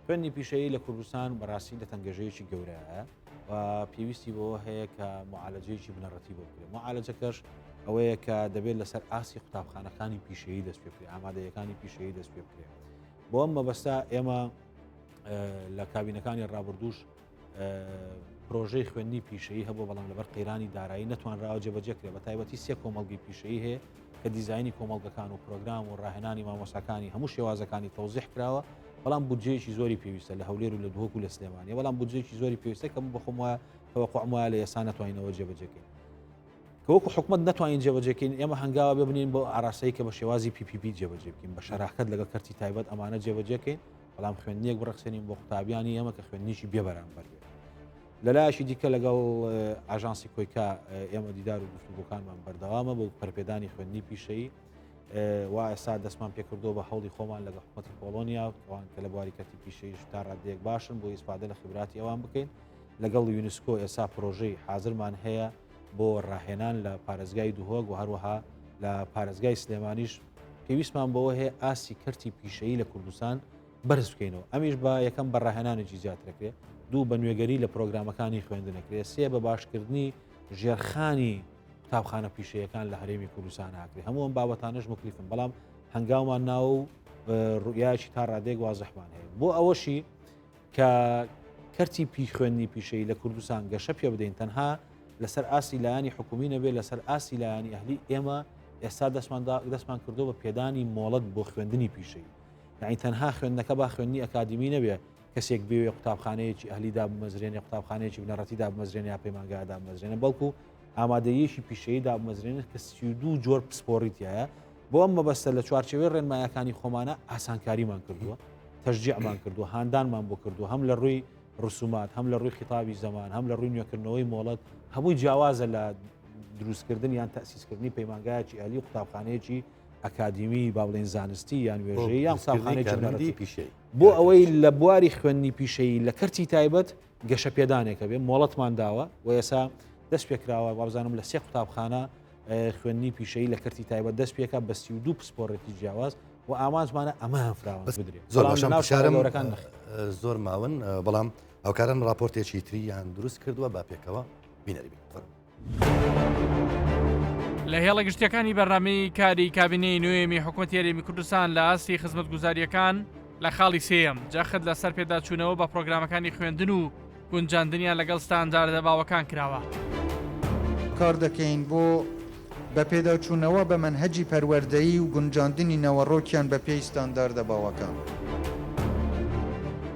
خوێندنی پیشەیی لە کوردستان بەڕاستی لە تەنگەژەیەکی گەورەیە و پێویستی بەوە هەیە کە معالەجەیەکی بنەڕەتی بۆ بکرێت معالەجەکەش ئەوەیە کە دەبێت لەسەر ئاستی قوتابخانەکانی پیشەیی دەست پێ بکرێت ئامادەیەکانی پیشەیی دەست پێ بکرێت بۆ ئەم مەبەستە ئێمە لە کابینەکانی ڕابردووش پرۆژەی خوێندنی پیشەیی هەبوو بەڵام لەبەر قەیرانی دارایی نەتوانراوە جێبەجێ کرێ بە تایبەتی سێ کۆمەڵگەی پیشەیی هەیە کە دیزایانی کۆمەڵگەکان و پرۆگرام و ڕاهێنانی مامۆساکانی هەموو شێوازەکانی تەوزیح کراوە بەڵام بودجەیەکی زۆری پێویستە لە هەولێر و لە دهۆک و لە سلێمانی بەڵام بودجەیەکی زۆری پێویستە کە من بەخۆم وایە تەوەقعم وایە لە ئێستا نەتوانینەوە جێبەجێکەین کە وەکو حکومەت نەتوانین جێبەجێکەین ئێمە هەنگاوە ببنین بۆ ئاراستەی کە بە شێوازی PPP جێبەجێ بکەین بە شەراکەت لەگەڵ کەرتی تایبەت ئەمانە جێبەجێکەین بەڵام خوێندنێک بڕەخسێنین بۆ قوتابیانی ئێمە کە خوێندنیی بێبەرامبەر بێت. لەلایەکی دیکە لەگەڵ ئاژانسی کۆیکا ئێمە دیدار و گفتوگۆکانمان بەردەوامە بۆ پەرپێدانی خوێندنی پیشەیی وا ئێستا دەستمان پێکردەوە بە هەوڵی خۆمان لەگەڵ حکومەتی پۆڵۆنیا ئەوان کە لە بواری کەرتی پیشەیش تا ڕادەیەک باشن بۆ ئیسفادە لە خبراتی ئەوان بکەین. لەگەڵ یونسکۆ ئێستا پرۆژەی حازرمان هەیە بۆ ڕاهێنان لە پارێزگای دهۆک و هەروەها لە پارێزگای سلێمانیش پێویستمان بەوە هەیە ئاستی کەرتی پیشەیی لە کوردستان بەرز بکەینەوە ئەمیش بە یەکەم بە ڕاهێنانێکی زیاترەکرێ دوو بە نوێگەری لە پرۆگرامەکانی خوێندنەکرێ سێ بە باشکردنی ژێرخانی قوتابخانە پیشەیەکان لە هەرێمی کوردستان هاکرێ هەموو ئەم بابەتانەش مکلیفن بەڵام هەنگاومان ناوە و ڕوئیایەکی تا ڕادەیەک وازحمان هەیە بۆ ئەوەشی کە کەرتی پی خوێندنی پیشەیی لە کوردستان گەشە پێ بدەین تەنها لەسەر ئاستی لایەنی حکومی نەبێت لەسەر ئاستی لایەنی ئەهلی ئێمە ئێستا دەستمان دەستمان کردو بە پێدانی مۆڵەت بۆ خوێندنی پیشەیی یعنی تەنها خوێندنەکە با خوێندنی ئەکادیمی نەبێ کەسێک بێوێ قوتابخانەیەکی ئەهلی دابمەزرێنێ قوتابخانەیەکی بنەڕەتی دابمەزرێنێ یا پەیمانگا دابمەزرێنێ بەڵکو ئامادەیەکی پیشەیی دابمەزرێنێت کە 32 جۆر پسپۆڕی تایە بۆ ئەم مەبەستە لە چوارچێوەی ڕێنمایەکانی خۆمانە ئاسانکاریمان کردووە تەشجیعمان کردووە هاندانمان بۆ کردووە هەم لە ڕووی ڕسومات هەم لە ڕووی خیتابی زەمان هەم لە ڕووی نوێکردنەوەی مۆڵەت هەمووی جیاوازە لە دروستکردن یان تەسیسکردنی پەیمانگایەکی ئەهلی و قوتابخانەیەکی ئەکادیمی با بڵێن زانستی یان وێژەیی یان قوتابخانەیەکی بنەڕەتی پیشەیی بۆ ئەوەی لە بواری خوێندنی پیشەیی لە کەرتی تایبەت گەشەپێدانێکە بێ مۆڵەتمان داوە و ئێسا دەست پێکراوە وابزانم لە سێ قوتابخانە خوێندنی پیشەیی لە کەرتی تایبەت دەست پێکا بە 32 پسپۆڕێتی جیاواز و ئامانجمانە ئەمەیان فراوان بدرێت زۆر باشە پرسیارم زۆر ماون بەڵام هاوکاران راپۆرتێکی تریان دروست کردووە با پێکەوە بینەری بین. لە هێڵە گشتیەکانی بەرنامەی کاری کابینەی نوێمی حکوومەتی هەرێمی کوردستان لە ئاستی خزمەتگوزارییەکان لە خاڵی سێیەم جەخت لەسەر پێداچوونەوە بە پرۆگرامەکانی خوێندن و گونجاندنیان لەگەڵ ستانداردە باوەکان کراوە. کار دەکەین بۆ بە پێداچوونەوە بە مەنهەجی پەروەردەیی و گونجاندنی ناوەڕۆکیان بە پێی ستانداردە باوەکان.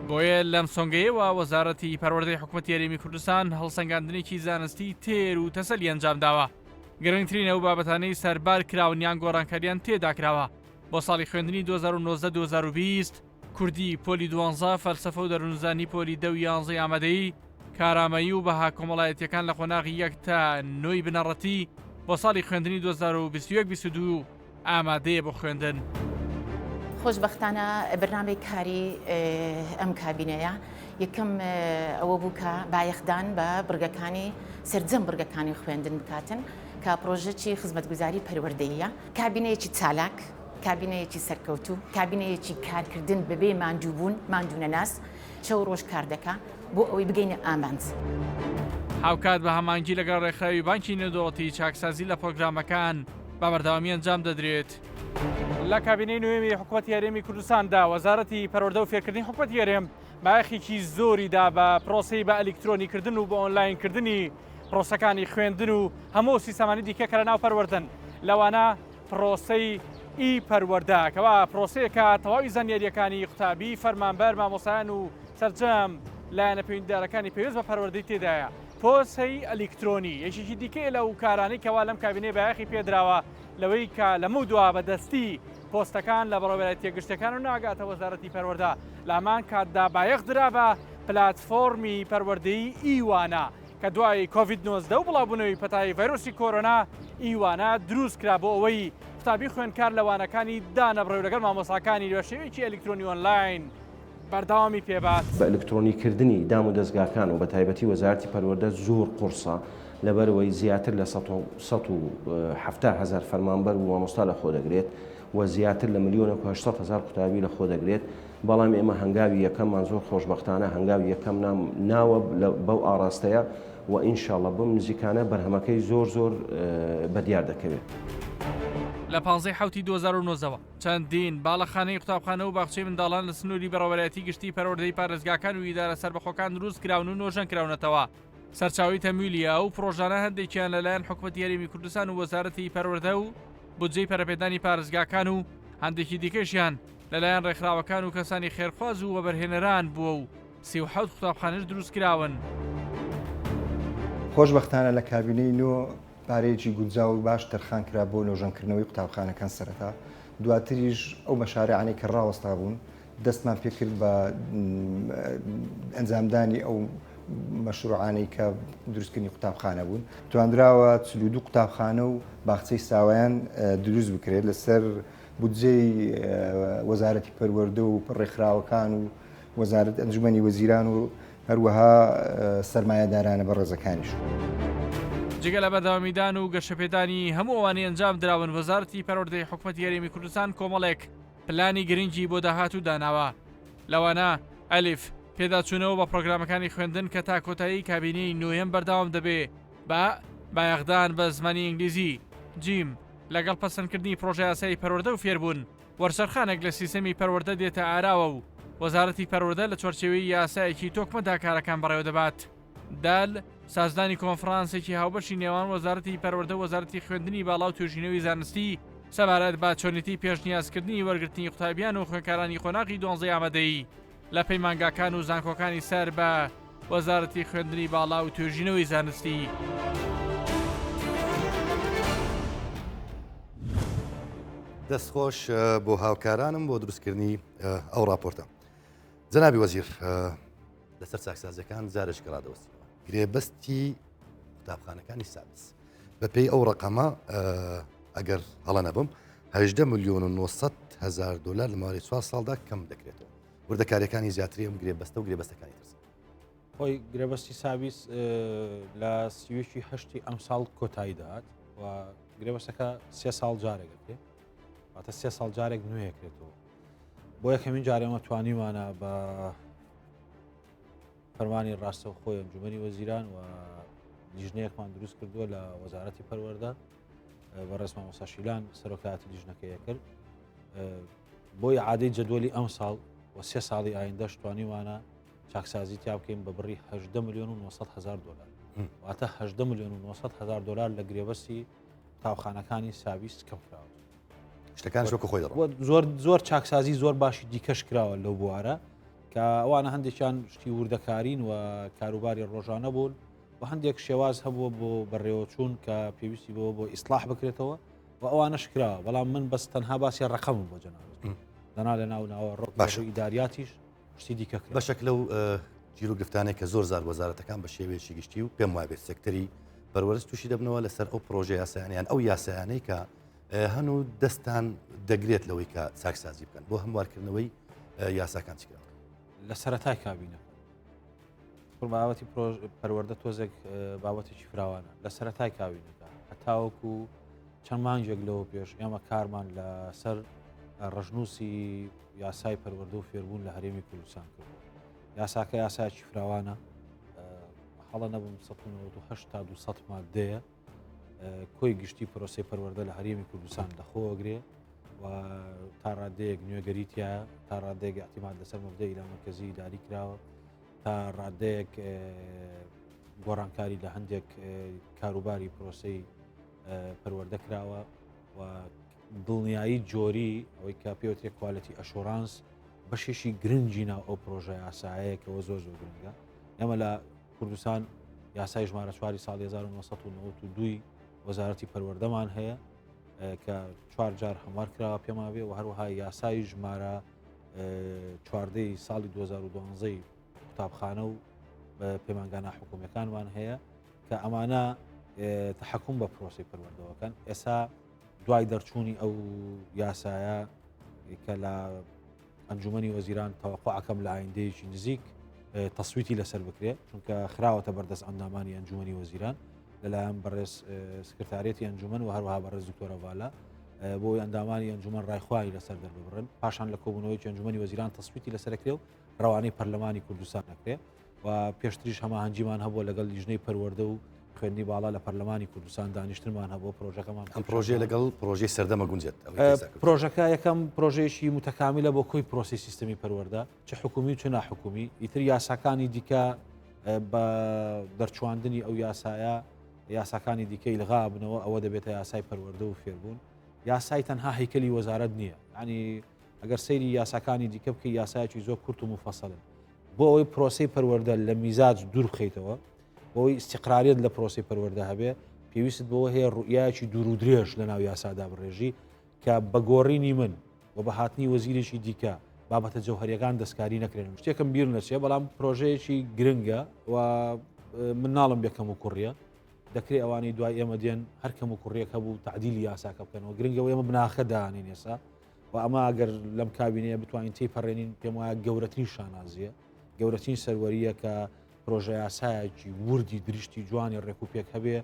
بۆیە لەم سۆنگەیەوە وەزارەتی پەروەردەی حکومەتی هەرێمی کوردستان هەڵسەنگاندنێکی زانستی تێر و تەسەلی ئەنجامداوە. گرنگترین ئەو بابەتانەی سەربار کراون یان گۆڕانکاریان تێداکراوە بۆ ساڵی خوێندنی 2019 2020 کوردی پۆلی دوانزە، فەلسەفە و دەروونزانی پۆلی دە و یانزەی ئامادەیی، کارامەیی و بەها کۆمەڵایەتییەکان لە قۆناغی یەک تا نۆی بنەڕەتی بۆ ساڵی خوێندنی 2021 22 ئامادەیە بۆ خوێندن. خۆشبەختانە بەرنامەی کاری ئەم کابینەیە یەکەم ئەوە بوو کە بایەخدان بە بڕگەکانی سەرجەم بڕگەکانی خوێندن بکاتن کە پڕۆژەکی خزمەتگوزاری پەروەردەییە. کابینەیەکی چالاک، کابینەیەکی سەرکەوتوو، کابینەیەکی کارکردن بەبێ ماندووبوون، ماندوونەناس، شەو ڕۆژ کار دەکا بۆ ئەوەی بگەینە ئامانج. هاوکات بە هەماهەنگی لەگەڵ ڕێکخراوی بانکی نێودەوڵەتی چاکسازی لە پڕۆگرامەکان بە بەردەوامی ئەنجام دەدرێت. لە کابینەی نوێمی حکومەتی هەرێمی کوردستاندا وەزارەتی پەروەردە و فێرکردنی حکومەتی هەرێم بایەخێکی زۆری دا بە پرۆسەی بە ئەلیکترۆنیکردن و بە ئۆنلاینکردنی پرۆسەکانی خوێندن و هەموو ئەو سیستەمانی دیکە کە لەناو پەروەردەن لەوانە پرۆسەی ئی پەروەردە کەوا پرۆسەیەکە تەواوی زانیارییەکانی قوتابی، فەرمانبەر، مامۆستایان و سەرجەم لایەنە پەیوەندیدارەکانی پەیوەست بە پەروەردەی تێدایە. پۆسەی ئەلیکترۆنی یەکێکی دیکەیە لەو کارانەی کەوا لەم کابینەیە بایەخی پێدراوە لەوەی کە لەمەودوا بە دەستی پۆستەکان لە بەڕێوەبەرایەتییە گشتیەکان و ناگاتە وەزارەتی پەروەردە لە هەمان کاتدا بایەخ درا بە پلاتفۆرمی پەروەردەیی ئی وانە کە دوای کۆڤید 19 و بڵاوبوونەوەی پەتای ڤایرۆسی کۆرۆنا ئی وانە دروست کرا بۆ ئەوەی قوتابی خوێندکار لە وانەکانی دانەبڕێ و لەگەڵ مامۆستاکانی بە شێوەیەکی ئەلیکترۆنی ئۆنلاین بەردەوامی پێبات. بە ئەلکترۆنی کردنی دام و دەزگاکان و بە تایبەتی وەزارەتی پەروەردە زۆر قوڕسە لەبەرئەوەی زیاتر لە 170 هەزار فەرمانبەر و مامۆستا لە خۆ دەگرێت و زیاتر لە ملیۆنێک و 800 هەزار قوتابی لە خۆ دەگرێت بەڵام ئێمە هەنگاوی یەکەممان زۆر خۆشبەختانە هەنگاوی یەکەم ناوە بەو ئاڕاستەیە و ئینشاڵڵە بەم نزیکانە بەرهەمەکەی زۆر زۆر بەدیار دەکەوێت. لە پانزەی حەوتی 2019 وە چەندین باڵەخانەی قوتابخانە و باخچەی منداڵان لە سنووری بەڕێوەبەرایەتی گشتیی پەروەردەی پارێزگاکان و ئیدارە سەربەخۆکان دروست کراون و نۆژەن کراونەتەوە. سەرچاوەی تەمویلی ئەو پڕۆژانە هەندێکیان لەلایەن حکومەتی هەرێمی کوردستان و وەزارەتی پەروەردە و بودجەی پەرەپێدانی پارێزگاکان و هەندێکی دیکەشیان لەلایەن ڕێکخراوەکان و کەسانی خێرخواز و وەبەرهێنەران بووە و 37 قوتابخانەش دروستکراون. خۆشبەختانە لە کابینەی نۆ پارەیەکی گونجاو و باش تەرخان کرا بۆ نۆژەنکردنەوەی قوتابخانەکان سەرەتا، دواتریش ئەو مەشاریعانەی کە ڕاوەستابوون دەستمان پێکرد بە ئەنجامدانی ئەو مەشروعانەی کە دروستکردنی قوتابخانە بوون. توانراوە 42 قوتابخانە و باخچەی ساوایان دروست بکرێت لەسەر بودجەی وەزارەتی پەروەردە و ڕێکخراوەکان و وەزارەت ئەنجومەنی وەزیران و. هەروەها سەرمایەدارانە بەڕێزەکانیش. جگە لە بەردەوامیدان و گەشەپێدانی هەموو ئەوانەی ئەنجام دراون، وەزارەتی پەروەردەی حکومەتی هەرێمی کوردستان کۆمەڵێک پلانی گرنگی بۆ داهاتوو داناوە، لەوانە، ئەلف، پێداچوونەوە بە پڕۆگرامەکانی خوێندن کە تا کۆتایی کابینەی نۆیەم بەردەوام دەبێ، بە، بایەخدان بە زمانی ئینگلیزی، جیم، لەگەڵ پەسەندکردنی پڕۆژەیاسای پەروەردە و فێربوون، وەرچەرخانێک لە سیستەمی پەروەردە دێتە ئاراوە و وەزارەتی پەروەردە لە چوارچێوەی یاسایەکی تۆکمەدا کارەکان بەڕێوەدەبات. دال، سازدانی کۆنفرانسێکی هاوبەشی نێوان وەزارەتی پەروەردە و وەزارەتی خوێندنی باڵا و توێژینەوەی زانستی سەبارەت بە چۆنێتی پێشنیازکردنی وەرگرتنی قوتابیان و خوێندکارانی قۆناغی دوانزەی ئامادەیی لە پەیمانگاکان و زانکۆکانی سەر بە وەزارەتی خوێندنی باڵا و توێژینەوەی زانستی. دەستخۆش بۆ هاوکارانم بۆ دروستکردنی ئەو راپۆرتە. جەنابی وەزیر لەسەر چاکسازیەکان جارێکی ڕادەوەستینەوە گرێبەستی قوتابخانەکانی سادس بەپێی ئەو ڕقەمە ئەگەر هەڵە نەبم 18 میلیۆن و 900 هزار دلار لە ماوەی چوار ساڵدا کەم دەکرێتەوە وردەکاریەکانی زیاتری ئەم گرێبەستە و گرێبەستەکانی ترس خۆی گرێبەستی ساویس لە سیوەکی هەشتی ئەم ساڵ کۆتایی دەهات و گرێبەستەکە سێ ساڵ جارێک دەکرێت واتە سێ ساڵ جارێک نوێکرێتەوە بۆ یەکەمین جار ئێمە توانیمانە بە فەرمانی ڕاستەوخۆی ئەنجومەنی وەزیران و لیژنەیەکمان دروست کردووە لە وەزارەتی پەروەردە بە ڕێز مامۆستا شیلان سەرۆکایەتی لیژنەکەیە کرد بۆ عادەی جەدوەلی ئەم ساڵ و سێ ساڵی ئایندەش توانیوانە چاکسازی تیا بکەین بە بڕی 18 میلیۆن و 900 هزار دلار واتە 18 میلیۆن و 900 هزار دلار لە گرێبەستی قوتابخانەکانی ساویست کەم کراوە شتەکان وەکو خۆی دەڕۆن زۆر زۆر چاکسازی زۆر باشی دیکەش کراوە لەو بوارە کە ئەوانە هەندێکیان شتی وردەکارین و کاروباری ڕۆژانە بوون و هەندێک شێواز هەبووە بۆ بەڕێوەچوون کە پێویستی بەوە بۆ ئیسلاح بکرێتەوە و ئەوانەش کراوە بەڵام من بەس تەنها باسی ڕقەم بۆ جەناب دەنا لە ناو ناوە ڕۆک باش ئیداریاتیش شتی دیکە کرا. بەشێک لەو گیروگرفتانەی کە زۆر زار وەزارەتەکان بە شێوەیەکی گشتی و پێم وابێت سێکتەری پەروەرش تووشی دەبنەوە لەسەر ئەو پرۆژە یاسایانە یان ئەو یاسایانەی کە هەن و دەستان دەگرێت لەوەی کە چاکسازی بکەن بۆ هەموارکردنەوەی یاساکان چی کراوە؟ لە سەرەتای کابینە بابەتی پەروەردە تۆزێک بابەتێکی فراوانە لە سەرەتای کابینەکە هەتاوەکو چەند مانگێک لەوە پێش ئێمە کارمان لەسەر ڕژنووسی یاسای پەروەردە و فێربوون لە هەرێمی کوردستان کردووە. یاساکە یاسایەکی فراوانە، هەڵە نەبم 198 تا 200 مادەیە، کۆی گشتی پرۆسەی پەروەردە لە هەرێمی کوردستان لەخۆگرێ و تا ڕادەیەک نوێگەری تایە، تا ڕادەیەک اعتماد لەسەر مەبدەئی لامەرکەزی ئیداری کراوە، تا ڕادەیەک گۆڕانکاری لە هەندێک کاروباری پرۆسەی پەروەردە کراوە و دڵنیایی جۆری ئەوەی کە پێوترێ quality assurance بەشێکی گرنگی ناو ئەو پرۆژە یاسایەیە کەەوە زۆر زۆر گرنگە ئێمە لە کوردستان یاسای ژمارە چواری ساڵ 1992 وەزارەتی پەروەردەمان هەیە کە چوار جار هەموار کراوە پێما بێ و هەروەها یاسای ژمارە چواردەی ساڵی 2012 قوتابخانە و پەیمانگانە حکومیەکانمان هەیە کە ئەمانە تحکم بە پرۆسی پەروەردەوەکەن ئێسا دوای دەرچوونی ئەو یاسایە کە لە ئەنجومەنی وەزیران تەوەقعەکەم لە ئایندەیەکی نزیک تەسویتی لەسەر بکرێت چونکە خراوەتە بەردەست ئەندامانی ئەنجومەنی وەزیران لەلایەن بەڕێز سکرتارێتی ئەنجومەن و هەروەها بەڕێز دکتۆرە ڤالا بۆی ئەندامانی ئەنجومەن ڕایخوای لەسەر دەرببڕن پاشان لە کۆبوونەوەی ئەنجومەنی وەزیران تەسویتی لەسەرکرێ و ڕەوانەی پەرلەمانی کوردستان دەکرێت و پێشتریش هەماهەنگیمان هەبووە لەگەڵ لیژنەی پەروەردە و خوێندنی باڵا لە پەرلەمانی کوردستان دانیشتنمان هەبووە پرۆژەکەمان ئەم پرۆژەیە لەگەڵ پرۆژەی سەردەمە گونجێت پرۆژەکە یەکەم پرۆژەیەکی متەکامیلە بۆ کۆی پرۆسی سیستمی پەروەردە چ حکومی و چ ناحکومی ئیتر یاساکانی دیکە بە دەرچواندنی ئەو یاسایە یاساکانی دیکە ئیلغا بنەوە ئەوە دەبێتە یاسای پەروەردە و فێربوون یاسای تەنها هەیکەلی وەزارەت نییە ینی ئەگەر سەیری یاساکانی دیکە بکەی یاسایەکی زۆر کورت و مفەسەلن بۆ ئەوەی پرۆسەی پەروەردە لە میزاج دوور بخەیتەوە، بۆ ئەوەی ئیستیقراریەت لە پرۆسەی پەروەردە هەبێ، پێویستت بەوە هەیە ڕوئیایەکی دوور و درێژ لە ناو یاسادا بڕێژی کە بە گۆڕینی من و بە هاتنی وەزیرێکی دیکە بابەتە جەوهەریەکان دەستکاری نەکرێن. شتێکم بیر نەچێ بەڵام پرۆژەیەکی گرنگە و من ناڵم بێ کەم و کوڕیە، دەکرێ ئەوانەی دوای ئێمە دێن هەر کەم و کوڕیەک هەبوو تەعدیلی یاساکە بکەنەوە، گرنگە ئێمە بناخە دانین ئێستا و ئەمە ئەگەر لەم کابینەیە بتوانین تێیپەڕێنین پێم وایە گەورەترین شانازییە. گەورەترین سەروەرییە کە پرۆژەیاسایەکی وردی درشتی جوانی ڕێک و پێک هەبێ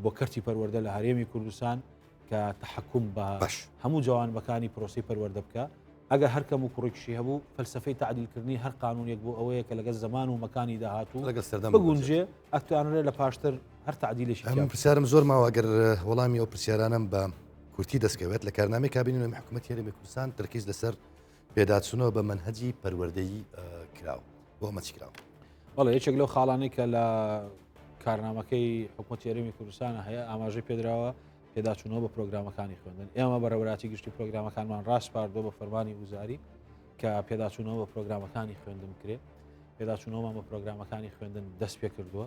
بۆ کەرتی پەروەردە لە هەرێمی کوردستان کە تەحەکوم بە هەموو جوانبەکانی پرۆسی پەروەردە بکە ئەگەر هەر کەم و کوڕێکشی هەبوو فەلسفەی تعدیلکردنی هەر قانونێک بۆ ئەوەیە کە لەگەڵ زەمان و مەکانی داهاتوو لەگەڵ سەردەم بگونجێ ئەتوانرێت لە پاشتر هەر تعدیلێکی ئەم پرسیارم زۆر ماوە گەر وەڵامی ئەو پرسیارانم بە کورتی دەستکەوێت لە کارنامەی کابینی نوێی حکوومەتی هەرێمی کوردستان تەرکیز لەسەر پێداچوونەوە بە مەنهەجی پەروەردەیی کراوە بۆ ئەمە چی کراوە؟ بەڵێ یەکێک لەو خاڵانەی کە لە کارنامەکەی حکوومەتی هەرێمی کوردستانە هەیە ئاماژەی پێدراوە پێداچوونەوە بە پرۆگرامەکانی خوێندن ئێمە بەڕێوەبەراتی گشتی پرۆگرامەکانمان ڕاسپاردووە بە فەرمانی وزاری کە پێداچوونەوە بە پرۆگرامەکانی خوێندن بکرێ پێداچوونەوەمان بە پرۆگرامەکانی خوێندن دەست پێ کردووە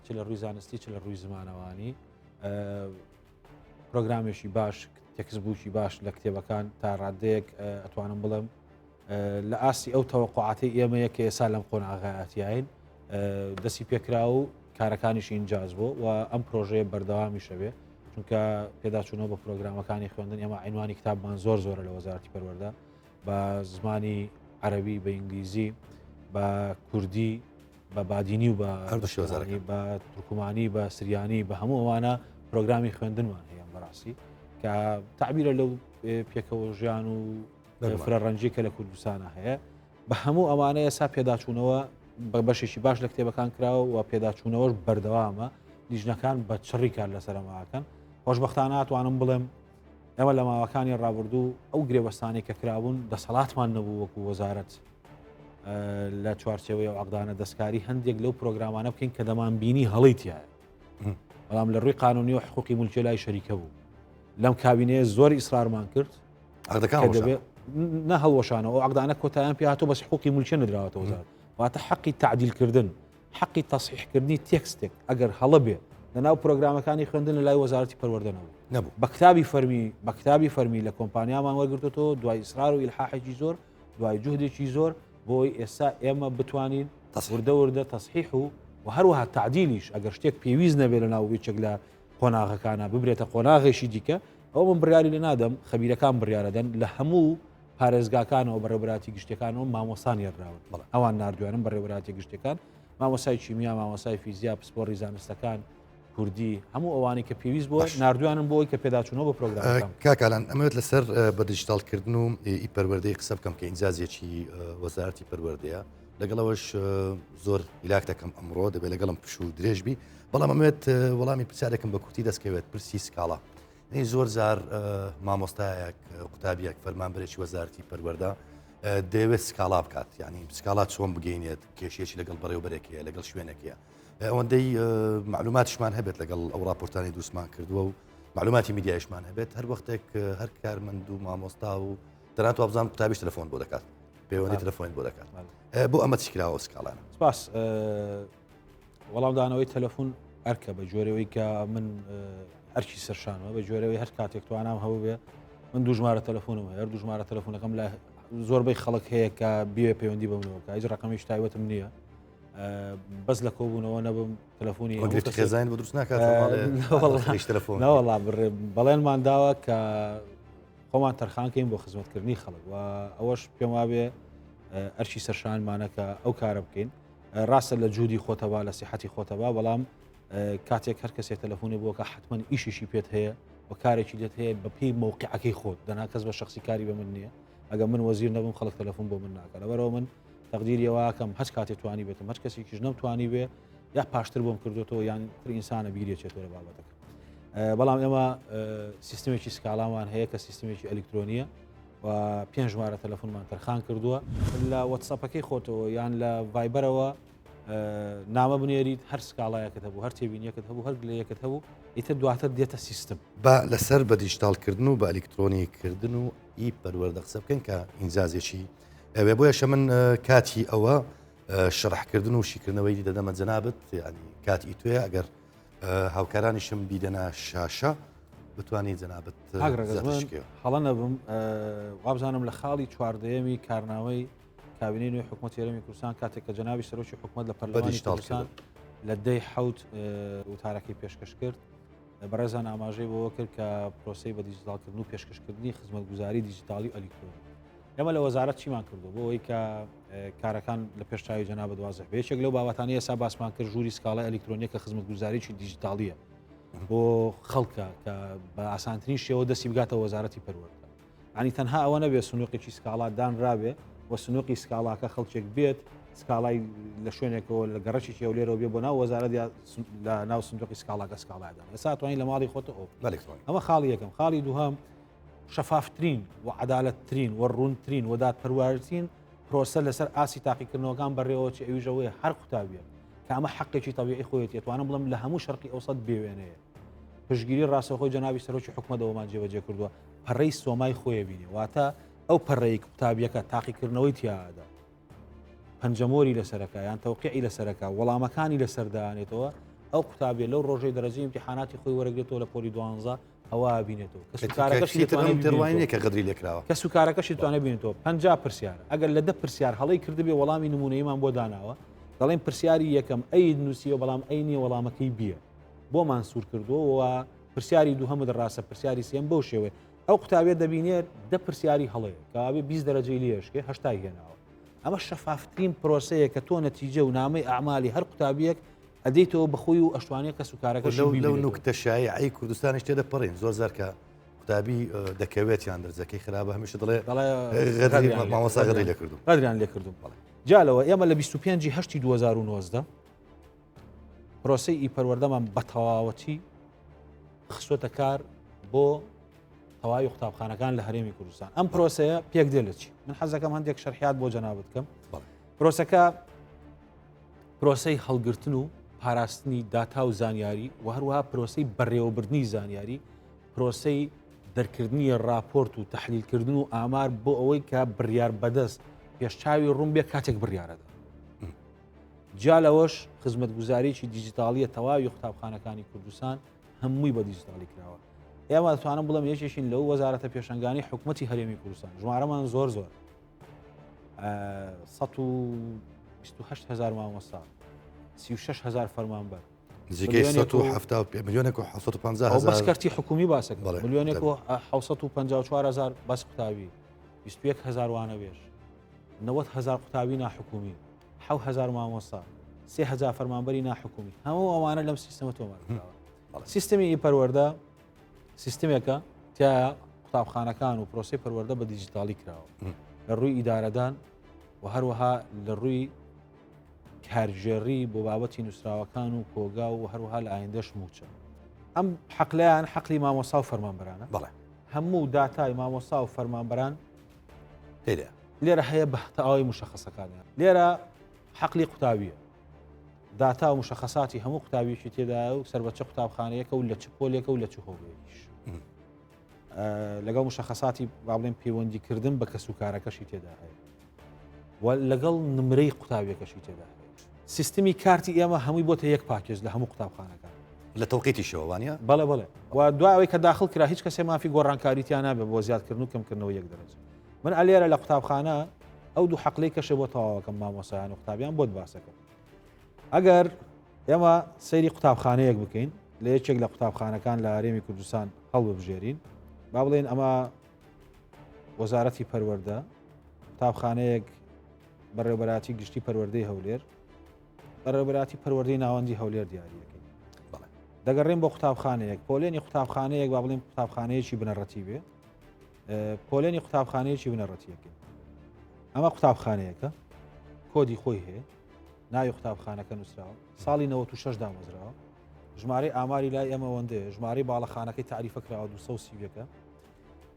چ لە ڕووی زانستی چ لە ڕووی زمانەوانی پرۆگرامێکی باش textbook ی باش لە کتێبەکان تا ڕادەیەک ئەتوانم بڵێم لە ئاستی ئەو تەوەقعاتی ئێمەیە کە ئێسا لەم قۆناغایەتیین دەستی پێکرا و کارەکانیش ئینجاز بوو و ئەم پرۆژەیە بەردەوامی شەوێ چونکە پێداچوونەوە بە پرۆگرامەکانی خوێندن ئێمە عینوانی کتابمان زۆر زۆرە لە وەزارەتی پەروەردە بە زمانی عەربی بە ئینگلیزی بە کوردی بە بادینی و بە هەردوو بە تورکمانی بە سریانی بە هەموو ئەوانە پرۆگرامی خوێندنمان هەیە بەڕاستی کە تعبیرە لەو پێکەوە ژیان و فرە ڕەنجی کە لە کوردستانە هەیە بە هەموو ئەوانە ئێسا پێداچوونەوە بە بەشێکی باش لە کتێبەکان کراوە و پێداچوونەوەش بەردەوامە لیژنەکان بە چڕی کار لەسەرماکەن خۆشببختانە توانم بڵێم ئێمە لە ماوەکانی ڕابردوو ئەو گرێبەستانەی کە کرابوون دەسەڵاتمان نەبوو وەکو وەزارەت لە چوارچێوەی ئەو عقدانە دەستکاری هەندێک لەو پرۆگرامانە بکەین کە دەمان بینی هەڵی تایە بەڵام لە ڕووی قانونی و حقوقی ملکی لای شەریکە بوو لەم کابینەیە زۆر ئیسرارمان کرد دەبێت نە هەڵوەشانەوە ئەو عقدانە کۆتایان پێ هاتوو بەس حقوقی ملکی نەدراوەتەوە وەزارەت واتە حەقی تعدیلکردن حەقی تەسحیحکردنی تێکستێک ئەگەر هەڵە بێ لەناو پرۆگرامەکانی خوێندن لە لای وەزارەتی پەروەردە نەبوو نەبوو بە کتابی فەرمی بە کتابی فەرمی لە کۆمپانیامان وەرگرتوەوە دوای ئیسرار و ئیلحاحێکی زۆر دوای جوهدێکی زۆر بۆی ئێستا ئێمە بتوانین وردە وردە تەسحیح و و هەروەها تعدیلیش ئەگەر شتێک پێویست نەبێت لە ناو یەکێک لە قۆناغەکانە ببرێتە قۆناغێکی دیکە ئەو من بڕیاری لە نادەم خەبیرەکان بڕیارەدەن لە هەموو پارێزگاکانەوە بەڕێوەبەراتی گشتیەکانەوە مامۆستا نێردراون ئەوان ناردویانن بەڕێوەبەراتی گشتیەکان مامۆسای کیمیا مامۆسای فیزیا پسپۆڕی زانستەکان کوردی هەموو ئەوانەی کە پێویست بۆ ناردویانن بۆی کە پێداچوونەوە بە پرۆگرامەکان کاک ئالان ئەمەوێت لەسەر بە دیجیتاڵکردن و ئی پەروەردەی قسە بکەم کە ئینجازێکی وەزارەتی پەروەردەیە لەگەڵەوەش زۆر هیلاک دەکەم ئەمڕۆ دەبێت لەگەڵم پشوو درێژ بی بەڵام ئەمەوێت وەڵامی پرسیارێکم بە کورتی دەستکەوێت پرسی سکاڵا یعنی زۆر جار مامۆستایەک قوتابیەک فەرمانبەرێکی وەزارەتی پەروەردە دەیەوێت سکاڵا بکات یعنی سکاڵا چۆن بگەینێت کێشێکی لەگەڵ بەڕێوبەرێک هەیە لەگەڵ شوێنێک هەیە ئەوەندەی معلوماتشمان هەبێت لەگەڵ ئەو راپۆرتانی دروستمان کردووە و معلوماتی میدیایشمان هەبێت هەر وەختێک هەر کارمەند و مامۆستا و تەنانەت وابزانم قوتابیش تەلەفۆن بۆ دەکات پەیوەندی تەلەفۆن بۆ دەکات بۆ ئەمە چی کراوە سکاڵانە سپاس وەڵامدانەوەی تەلەفۆن ئەرکە بە جۆرەوەی کە من ئەرکی سەرشانەوە بە جۆرەوەی هەر کاتێک توانام هەبوو من دوو ژمارە تەلەفۆنم هەیە دوو ژمارە تەلەفۆنەکەم لە زۆربەی خەڵک هەیە کە بێ پەیوەندی بە منەوە کە هیچ ڕقمیش تایبەتم نییە بەس لە کۆبوونەوە نەبم تەلەفۆنی خێزان بۆ دروست ناکات نەوەڵا بەڵێنمان داوە کە خۆمان تەرخانکەین بۆ خزمەتکردنی خەڵک و ئەوەش پێم وابێ ئەرکی سەرشانمانە کە ئەو کارە بکەین ڕاستە لە جودی خۆتەوە لە سیحەتی خۆتەوە بەڵام کاتێک هەر کەسێک تەلەفۆنی بۆکە حتمما ئیشیشی پێت هەیە و کارێکی لێت هەیە بە پێی مەوقعەکەی خۆت دەنا کەس بە شخصی کاری بە من نییە ئەگە من وەزیر نەبم خەڵک تەلەفۆن بۆ من ناکە لەبەرەوە من تەقدیری ئەوەکەم هەچ کاتێ توانی بێتم هەچ کەسێکیش نەمتوانی بێ یا پاشتر بۆم کردوێتەوە یان تر ئینسانە بیرێچێتەوە لە بابەتەکە بەڵام ئێمە سیستمێکی سکاڵامان هەیە کە سیستمێکی ئەلیکترۆنیە و پێنج ژمارە تەلەفۆنمان تەرخان کردووە لە وەتسەپەکەی خۆتەوە یان لە ڤایبەرەوە نامە بنێریت هەر سکاڵایەکت هەبوو هەر تێبینیەکت هەبوو هەر گلەیەکت هەبوو ئیتر دواتر دێتە سیستم. با لەسەر بە دیجیتاڵکردن و بە ئەلیکترۆنی کردن و ئی پەروەردە قسە بکەین کە ئینجازێکی ئەوێ بۆیەشە من کاتی ئەوە شەرحکردن و شیکردنەوەی دەدەمە جەنابت ینی کاتی توێ ئەگەر هاوکارانیشم بیدەنە شاشە بتوانانی جەنابت هەڵە نەبم وابزانم لە خاڵی چواردەیەمی کارنامەی کابینەی نوێی حکوومەتی هەرێمی کوردستان کاتێک کە جەنابی سەرۆکی حکوومەت لە پەرلەمانی کوردستان لە دەی حوت وتارەکەی پێشکەش کرد بەڕێزان ئاماژەی بەوە کرد کە پرۆسەی بە دیجیتاڵکردن و پێشکەشکردنی خزمەتگوزاری دیجیتاڵی و ئەلیکترۆنی. ئێمە لە وەزارەت چیمان کردو بۆ ئەوەی کە کارەکان لە پێش چاوی جەنابت وازح بێ یەکێک لەو بابەتانە ئێستا باسمان کرد ژووری سکاڵای ئەلیکترۆنیە کە خزمەتگوزاریی دیجیتاڵیە بۆ خەڵکە کە بە ئاسانترین شێوە دەستی بگاتە وەزارەتی پەروەردە ینی تەنها ئەوە نەبێ سنووقێکی سکاڵا دانرابێ و سنووقی سکاڵاکە خەڵکێک بێت سکاڵای لە شوێنێکەوە لە گەڕەکی هەولێرەوە بێ بۆ ناو وەزارەت یا لە ناو سندوقی سکاڵاکە سکاڵادان ئێستا توانین لە ماڵی خۆتە ئەو ئەمە خاڵی یەکەم خاڵی دووهەم شەفافترین و عەدالەتترین و ڕوونترین و دادپەروەرترین پرۆسە لەسەر ئاستی تاقیکردنەوەکان بەڕێوەچێ ئەویش ئەوەیە هەر قوتابیەک کە ئەمە حەقێکی تەبیعی خۆیەتی ئەتوانم بڵێم لە هەموو شەرقی ئەوسەت بێوێنەیە پشتگیری ڕاستەوخۆی جەنابی سەرۆکی حکومەت ئەوەمان جێبەجێ کردووە پەڕەی سۆمای خۆیە بینێ واتە ئەو پەڕەی قوتابیەکە تاقیکردنەوەی تیادا پەنجەمۆری لەسەرەکە یان تەوقیعی لەسەرەکە وەڵامەکانی لەسەردانێتەوە ئەو قوتابیە لەو ڕۆژەی دەرەجەی امتحاناتی خۆی وەرەگرێتەوە لە پۆلی دوانزە ئەوە بینێتەوە کەسوکارەکەشی دەتوانێت تێڕوانینێک کە غەدری لێکراوە کەسوکارەکەشی توانێت بینێتەوە 50 پرسیار ئەگەر لە دە پرسیار هەڵەی کردبێ وەڵامی نمونەیمان بۆ داناوە دەڵێن پرسیاری یەکەم ئەی نووسیوە بەڵام ئەی نییە وەڵامەکەی بیە بۆمان سوور کردووە و پرسیاری دووهەمت ڕاستە پرسیاری سێم بەو شێوەیە ئەو قوتابیە دەبینێت دە پرسیاری هەڵەیە کەوابێ 20 دەرەجەی لێشکێ هەشتای هێناوە ئەمە شەفافترین پرۆسەیە کە تۆ نەتیجە و نامەی ئەعمالی هەر قوتابیەک ئەدەیتەوە بەخۆی و ئەشتوانێ کەس و کارەکەشی لەو لەو بیبینێتەوە. نوکتە شایعەی کوردستانیش تێدەپەڕین زۆر جار کە قوتابی دەکەوێت یان دەرجەکەی خراپە هەمیشە دەڵێ دەڵێ غەدری غەدریان لێ مامۆستا غەدری غەدریان لێ کردووم. غەدریان لێ کردووم. بەڵێ. جا لەوە ئێمە لە 25 هەشتی 2019 پرۆسەی ئی پەروەردەمان بە تەواوەتی خستۆتە کار بۆ تەواوی قوتابخانەکان لە هەرێمی کوردستان ئەم پرۆسەیە پێک دێ لە چی من حەزەکەم هەندێک شەرحیات بۆ جەنابت بکەم بەڵێ. پرۆسەکە پرۆسەی هەڵگرتن و پاراستنی داتا و زانیاری و هەروەها پرۆسەی بەڕێوەبردنی زانیاری، پرۆسەی دەرکردنی ڕاپۆرت و تەحلیلکردن و ئامار بۆ ئەوەی کە بڕیار بەدەست پێشچاوی ڕوون بێ کاتێک بڕیارەدا. جیا لەوەش خزمەتگوزاریی دیجیتاڵیە تەواوی قوتابخانەکانی کوردستان هەمووی بە دیجیتاڵی کراوە. ئێمە دەتوانم بڵێم یەکێکین لەو وەزارەتە پێشەنگانی حکوومەتی هەرێمی کوردستان ژمارەمان زۆر زۆر 128 هزار مامۆستا 36 هزار فەرمانبەر نزیکەی ملیۆنێک و 750 هزار بەس کەرتی حکومی باسەکە ملیۆنێک و 754 هزار بەس قوتابی 21 هزار وانەبێژ 90 هزار قوتابی ناحکومی 1000 مامۆستا 3000 فەرمانبەری ناحکومی هەموو ئەوانە لەم سیستەمە تۆمار کراوە سیستمی ئی پەروەردە سیستمێکە تیایا قوتابخانەکان و پرۆسەی پەروەردە بە دیجیتاڵی کراوە لە ڕووی ئیدارەدان و هەروەها لە ڕووی کارگێڕی بۆ بابەتی نووسراوەکان و کۆگا و هەروەها لە ئایندەش موچە ئەم حەقلیان حەقلی مامۆسا و فەرمانبەرانە بەڵێ هەموو داتای مامۆسا و فەرمانبەران لێرە لێرە هەیە بە تەواوی مشخصەکانیان لێرە حەقلی قوتابیە داتا و مشەخەساتی هەموو قوتابیەکی تێدایە و سەر بە چ قوتابخانەیەکە و لە چ پۆلێکە و لە چ هۆگەیەکیش لەگەڵ مشەخەساتی با بڵێن پەیوەندیکردن بە کەس و کارەکەشی تێدا هەیە و لەگەڵ نمرەی قوتابیەکەشی تێدا هەیە سیستمی کارتی ئێمە هەمووی بۆتە یەک پاکێج لە هەموو قوتابخانەکان لە تەوقیتیشەوە وانە بەڵێ بەڵێ و دوای ئەوەی کە داخل کرا هیچ کەسێ مافی گۆڕانکاری تیا نابێت بۆ زیادکردن و کەمکردنەوە یەک دەرەجە من ئەلێرە لە قوتابخانە ئەو دوو حەقلەی کەشێ بۆ تەواوەکەم مامۆسایان و قوتابیان بۆت باسەکەم ئەگەر ئێمە سەیری قوتابخانەیەک بکەین لە یەکێک لە قوتابخانەکان لە هەرێمی کوردستان هەڵببژێرین با بڵێن ئەمە وەزارەتی پەروەردە قوتابخانەیەک بەڕێوبەراتی گشتی پەروەردەی هەولێر بەڕێوبەراتی پەروەردەی ناوەندی هەولێر دیاریەکەی دەگەڕێن بۆ قوتابخانەیەک پۆلێنی قوتابخانەیەک با بڵێن قوتابخانەیەکی بنەڕەتی بێ پۆلێنی قوتابخانەیەکی بنەڕەتیەکەی ئەمە قوتابخانەیەکە کۆدی خۆی هەیە ناوی قوتابخانەکە نووسراوە ساڵی 96 دامەزراوە ژمارەی ئاماری لای ئێمە وەندەیە ژمارەی باڵەخانەکەی تعریفە کراوە 230ەکە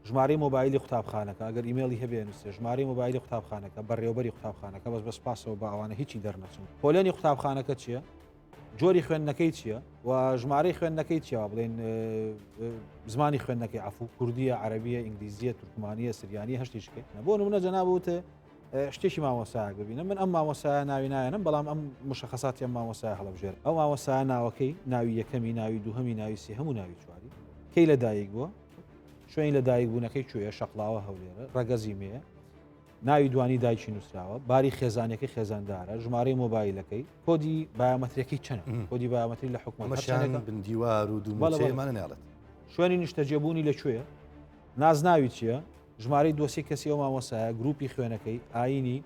ژمارەی مۆبایلی قوتابخانەکە ئەگەر ئیمێڵی هەبێ نووسێ ژمارەی مۆبایلی قوتابخانەکە بەڕێوبەری قوتابخانەکە بەس بە سپاسەوە بە ئەوانە هیچی دەرنەچن پۆلێنی قوتابخانەکە چییە؟ جۆری خوێندنەکەی چییە و ژمارەی خوێندنەکەی چیە بڵێن زمانی خوێندنەکەی عفو کوردیە عەربیە ئینگلیزیە تورکمانیە سریانی هەشتیشکە بۆ نمونە جەناب وتێ شتێکی مامۆسایەک ببینم من ئەم مامۆسایە ناوی نایەنم بەڵام ئەم مشخصاتی ئەم مامۆسای هەڵبژێر ئەو مامۆسایە ناوەکەی ناوی یەکەمی ناوی دووهەمی ناوی سێهەم و ناوی چواری کەی لە دایک بووە شوێنی لە دایک بوونەکەی کوێیە شەقڵاوە هەولێرە ڕەگەزی مێ ناوی دوانی دایکی نووسراوە، باری خێزانیەکەی خێزاندارە، ژمارەی مۆبایلەکەی، کۆدی بایۆمەتریەکەی چەنە، کۆدی بایۆمەتری لە حکومەت هەر ئەمەشیان چەندێکە؟ بن دیوار و دوو بەڵێ مووچەی بەڵێ. ئەمانە ناڵێت. شوێنی نیشتەجێبوونی لە کوێیە؟ نازناوی چییە؟ ژمارەی دۆسیەی کەسی ئەو مامۆستایە، گروپی خوێنەکەی، ئایینی،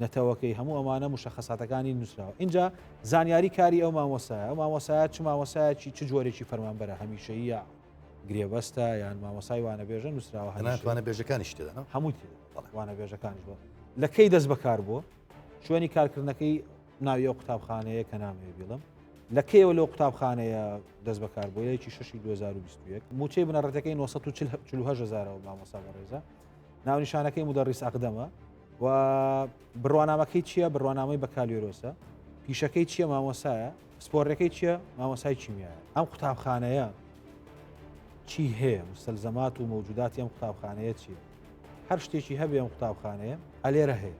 نەتەوەکەی، هەموو ئەمانە موشەخەساتەکانی نووسراوە. ئینجا زانیاری کاری ئەو مامۆستایە، ئەو مامۆستایە چ مامۆستایەکی چ جۆرێکی فەرمانبەرە، هەمیشەییە، گرێبەستە یان مامۆستای وانەبێژە نووسراوە. تەنانەت وانەبێژەکانیش تێدا نا؟ هەمووی تێدا. بەڵێ. وانەبێژەکانیش بەڵێ. لە کەی دەست بەکار بووە؟ شوێنی کارکردنەکەی ناوی ئەو قوتابخانەیە کە نامەوێ بیڵێم. لە کەیەوە لەو قوتابخانەیە دەست بەکار بووە؟ یەکی شەشی 2021. مووچەی بنەڕەتەکەی 948 هەزارەوە مامۆستا بەڕێزە. ناونیشانەکەی مودەڕیس ئەقدەمە و بڕوانامەکەی چییە؟ بڕوانامەی بەکالۆرۆسە. پیشەکەی چییە؟ مامۆسایە. پسپۆڕیەکەی چییە؟ مامۆسای کیمیایە. ئەم قوتابخانەیە چی هەیە؟ مستەلزەمات و مەوجوداتی ئەم قوتابخانەیە چییە؟ هەر شتێکی هەبێ ئەم قوتابخانەیە ئەلێرە هەیە.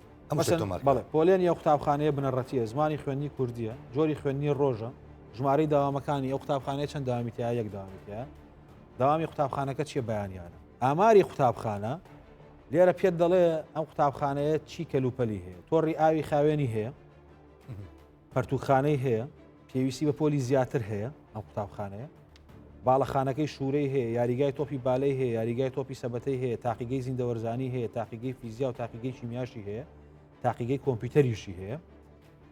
بەڵێ پۆلێنی ئەو قوتابخانەیە بنەڕەتیە زمانی خوێندنی کوردیە جۆری خوێندنی ڕۆژە ژمارەی داوامەکانی ئەو قوتابخانەیە چەند داوامی تیا یەک داوامی تیا داوامی قوتابخانەکە چیە بەیانیانە ئاماری قوتابخانە لێرە پێت دەڵێ ئەم قوتابخانەیە چی کەلوپەلی هەیە تۆڕی ئاوی خاوێنی هەیە پەرتوکخانەی هەیە، پێویستی بە پۆلی زیاتر هەیە ئەم قوتابخانەیە، باڵەخانەکەی شوورەی هەیە، یاریگای تۆپی بالەی هەیە، یاریگای تۆپی سەبەتەی هەیە، تاقیگەی زیندەوەرزانی هەیە، تاقیگەی فیزیا و تاقیگەی کیمیاشی هەیە، تاقیگەی کۆمپیوتەریشی هەیە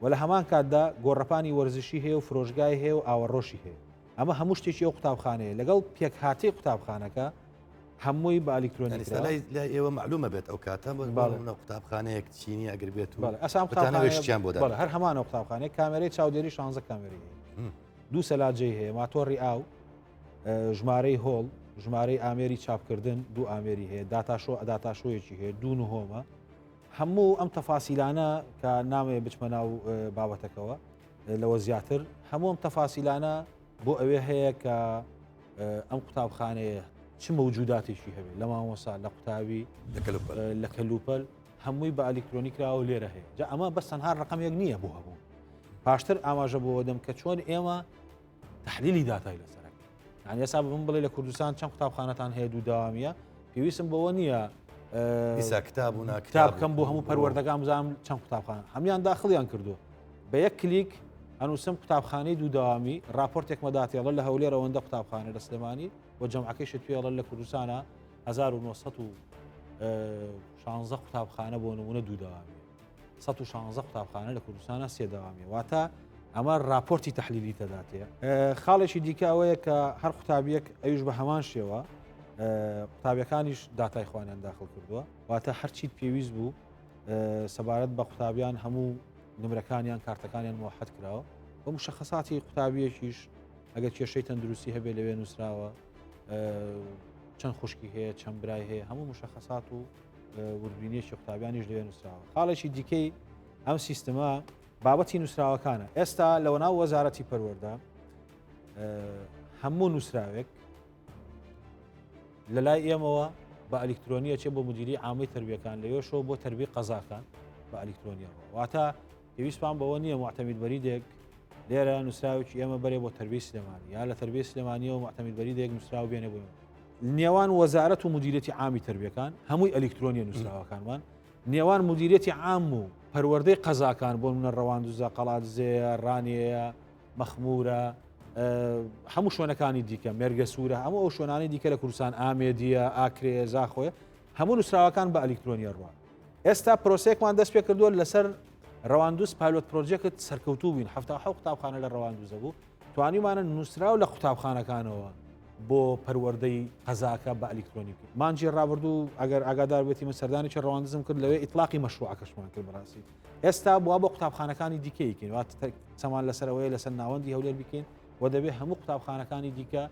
و لە هەمان کاتدا گۆڕەپانی وەرزشی هەیە و فرۆشگای هەیە و ئاوەڕۆشی هەیە. ئەمە هەموو شتێکی ئەو قوتابخانەیە لەگەڵ پێکهاتەی قوتابخانەکە هەمووی بە ئەلیکترۆنی کراوە. لای لای ئێوە مەعلومە بێت ئەو کاتە بۆ بەڵێ. نمونە قوتابخانەیەک چینی ئەگەر بێت و بەڵێ ئەسا ئەم بتانەوێت قوتابخانەیە شتیان بۆ بەڵێ دابنێن. هەر هەمان ئەو قوتابخانەیە کامێرەی چاودێری 16 کامێرەی هەیە دوو سەلاجەی هەیە ماتۆڕی ئاو ژمارەی هۆڵ ژمارەی ئامێری چاپکردن دوو ئامێری هەیە داتاشۆ داتاشۆیەکی هەیە دوو نهۆمە هەموو ئەم تەفاسیلانە کە نامەوێ بچمە ناو بابەتەکەوە لەوە زیاتر هەموو ئەم تەفاسیلانە بۆ ئەوێ هەیە کە ئەم قوتابخانەیە چ مەوجوداتێکی هەبێت لە مامۆسا لە قوتابی لە کەلوپەل هەمووی بە ئەلیکترۆنی کراوە لێرە هەیە جا ئەمە بەس تەنها ڕقم یەک نییە بۆ هەبوو پاشتر ئاماژە بۆ دەم کە چۆن ئێمە تحلیلی داتای لەسەرەکە یعنی ئێستا بم بڵێ لە کوردستان چەند قوتابخانەتان هەیە دوو داوامیە پێویستم بەوە نییە ئیسا کتاب و کتاب بکەم بۆ هەموو پەروەردەکان بزانم چەند قوتابخانە هەمان داخڵیان کردو بە یەک کلیک ئەنووسم قوتابخانەی دوو دەوامی راپۆرتێکمە داتێڵە لە هەولێر ئەوەندە قوتابخانە لە سلێمانی و جەمعەکەیشت پێڵە لە کوردستانە 1916 قوتابخانە بۆ نمونە دوو دەوامی 116 قوتابخانە لە کوردستانە سێ دەوامی واتە ئەمە راپۆرتی تحلیلی تەداتێ خاڵێکی دیکە ئەوەیە کە هەر قوتابیەک ئەویش بە هەمان شێوە قوتابیەکانیش داتای خوانیان داخل کردووە واتە هەرچیت پێویست بوو سەبارەت بە قوتابیان هەموو نمرەکانیان کارتەکانیان موحد کراوە بە مشخصاتی قوتابیەکیش ئەگەر کێشەی تەندروستی هەبێ لەوێ نووسراوە چەند خوشکی هەیە چەند برای هەیە هەموو مشخصات و وردبینیەکی قوتابیانیش لەوێ نووسراوە خاڵێکی دیکەی ئەم سیستمە بابەتی نووسراوەکانە ئێستا لەوە ناو وەزارەتی پەروەردە هەموو نووسراوێک لە لای ئێمەوە بە ئەلیکترۆنی ئەچێ بۆ مدیری عامەی تەربیەکان لەوێشەوە بۆ تەربی قەزاکان بە ئەلیکترۆنیە ڕۆ واتە پێویستمان بەوە نییە معتەمید بەریدێک لێرە نووسراوێکی ئێمە بەرێ بۆ تەربی سلێمانی یا لە تەربی سلێمانیەوە معتەمید بەریدێک نووسراو بێنێ بۆ نێوان وەزارەت و مدیرەتی عامی تەربیەکان هەمووی ئەلیکترۆنیە نووسراوەکانمان نێوان مدیرەتی عام و پەروەردەی قەزاکان بۆ منە ڕەواندوزە قەڵادزەیە ڕانیەیە مەخمورە، هەموو شوێنەکانی دیکە، مێرگەسوورە، هەموو ئەو شوێنانەی دیکە لە کوردستان، ئامێدیە، ئاکرێ، زاخۆیە، هەموو نووسراوەکان بە ئەلیکترۆنیە ڕوان. ئێستا پرۆسەیەکمان دەست پێ کردووە لەسەر ڕەواندوز pilot project سەرکەوتوو بووین، 77 قوتابخانە لە ڕەواندوزە بوو، توانیمانە نووسراو لە قوتابخانەکانەوە بۆ پەروەردەی قەزاکە بە ئەلیکترۆنی بکەین. مانگی ڕابردوو ئەگەر ئاگادار بێتی من سەردانێکی ڕەواندزم کرد، لەوێ ئیتلاقی مەشروعەکەشمان کرد بەڕاستی. ئێستا بووە بۆ قوتابخانەکانی دیکە یکەین وات قسەمان لەسەر ئەوەیە لەسەر ناوەندی هەولێر بیکەین و دەبێت هەموو قوتابخانەکانی دیکە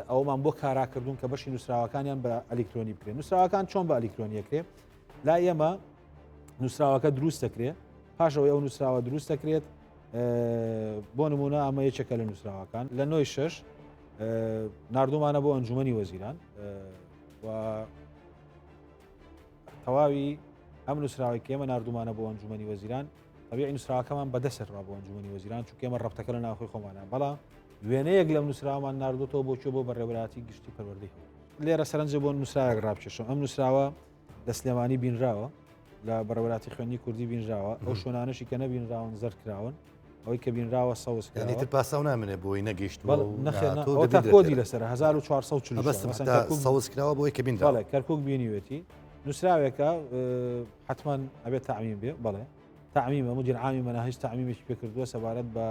ئەومان بۆ کاراکردون کە بەشی نووسراوەکانیان بە ئەلیکترۆنی بکرێن نووسراوەکان چۆن بە ئەلیکترۆنیەکرێ لا ئێمە نووسراوەکە دروست دەکرێت پاشەوەی ئەو نووسراوە دروست دەکرێت بۆ نمونە ئەمە یەکێکە لە نووسراوەکان لە نۆی شش نردومانە بۆ ئەنجومنی وەزیران و تەواوی ئەم نووسراوەی کە ئێمە نردومانە بۆ ئەنجومنی وەزیران طبیعی نووسراوەکەمان بەدەست ڕا بۆ ئەنجومنی وەزیران چونکە ئێمە ڕەبتەکە لە ناوخۆی خۆمانە بەڵام وێنەیەک لەم نووسراوەمان ناردوتەوە بۆ کوێ بۆ بەڕێوەبەرایەتی گشتی پەروەردەی هەولێر لێرە سەرنجە بۆ نووسراوێک ڕابکێشم ئەم نووسراوە لە سلێمانی بینراوە لە بەڕێوەبەرایەتی خوێندنی کوردی بینراوە ئەو شوێنانەشی کە نەبینراون زەرد کراون. ئەوەی کە بینراوە سەوز کراوە. یانی تر پاساو نامێنێ بۆی نەگەیشتووە بەڵێ و نەخێر نا نەهاتووە ئەوە تا دەبیندرێت کۆدی لێرە. لەسەرە 1444 مەبەستم مەسەن هەتا کەرکوک سەوز کراوە بۆی کە بینراوە. بەڵێ کەرکوک بینیوێتی نووسراوێکە حەتمەن ئەبێت تەعمیم بێ بەڵێ تەعمیمە مدیر عامی مەناهج تەعمیمێکی پێ کردووە سەبارەت بە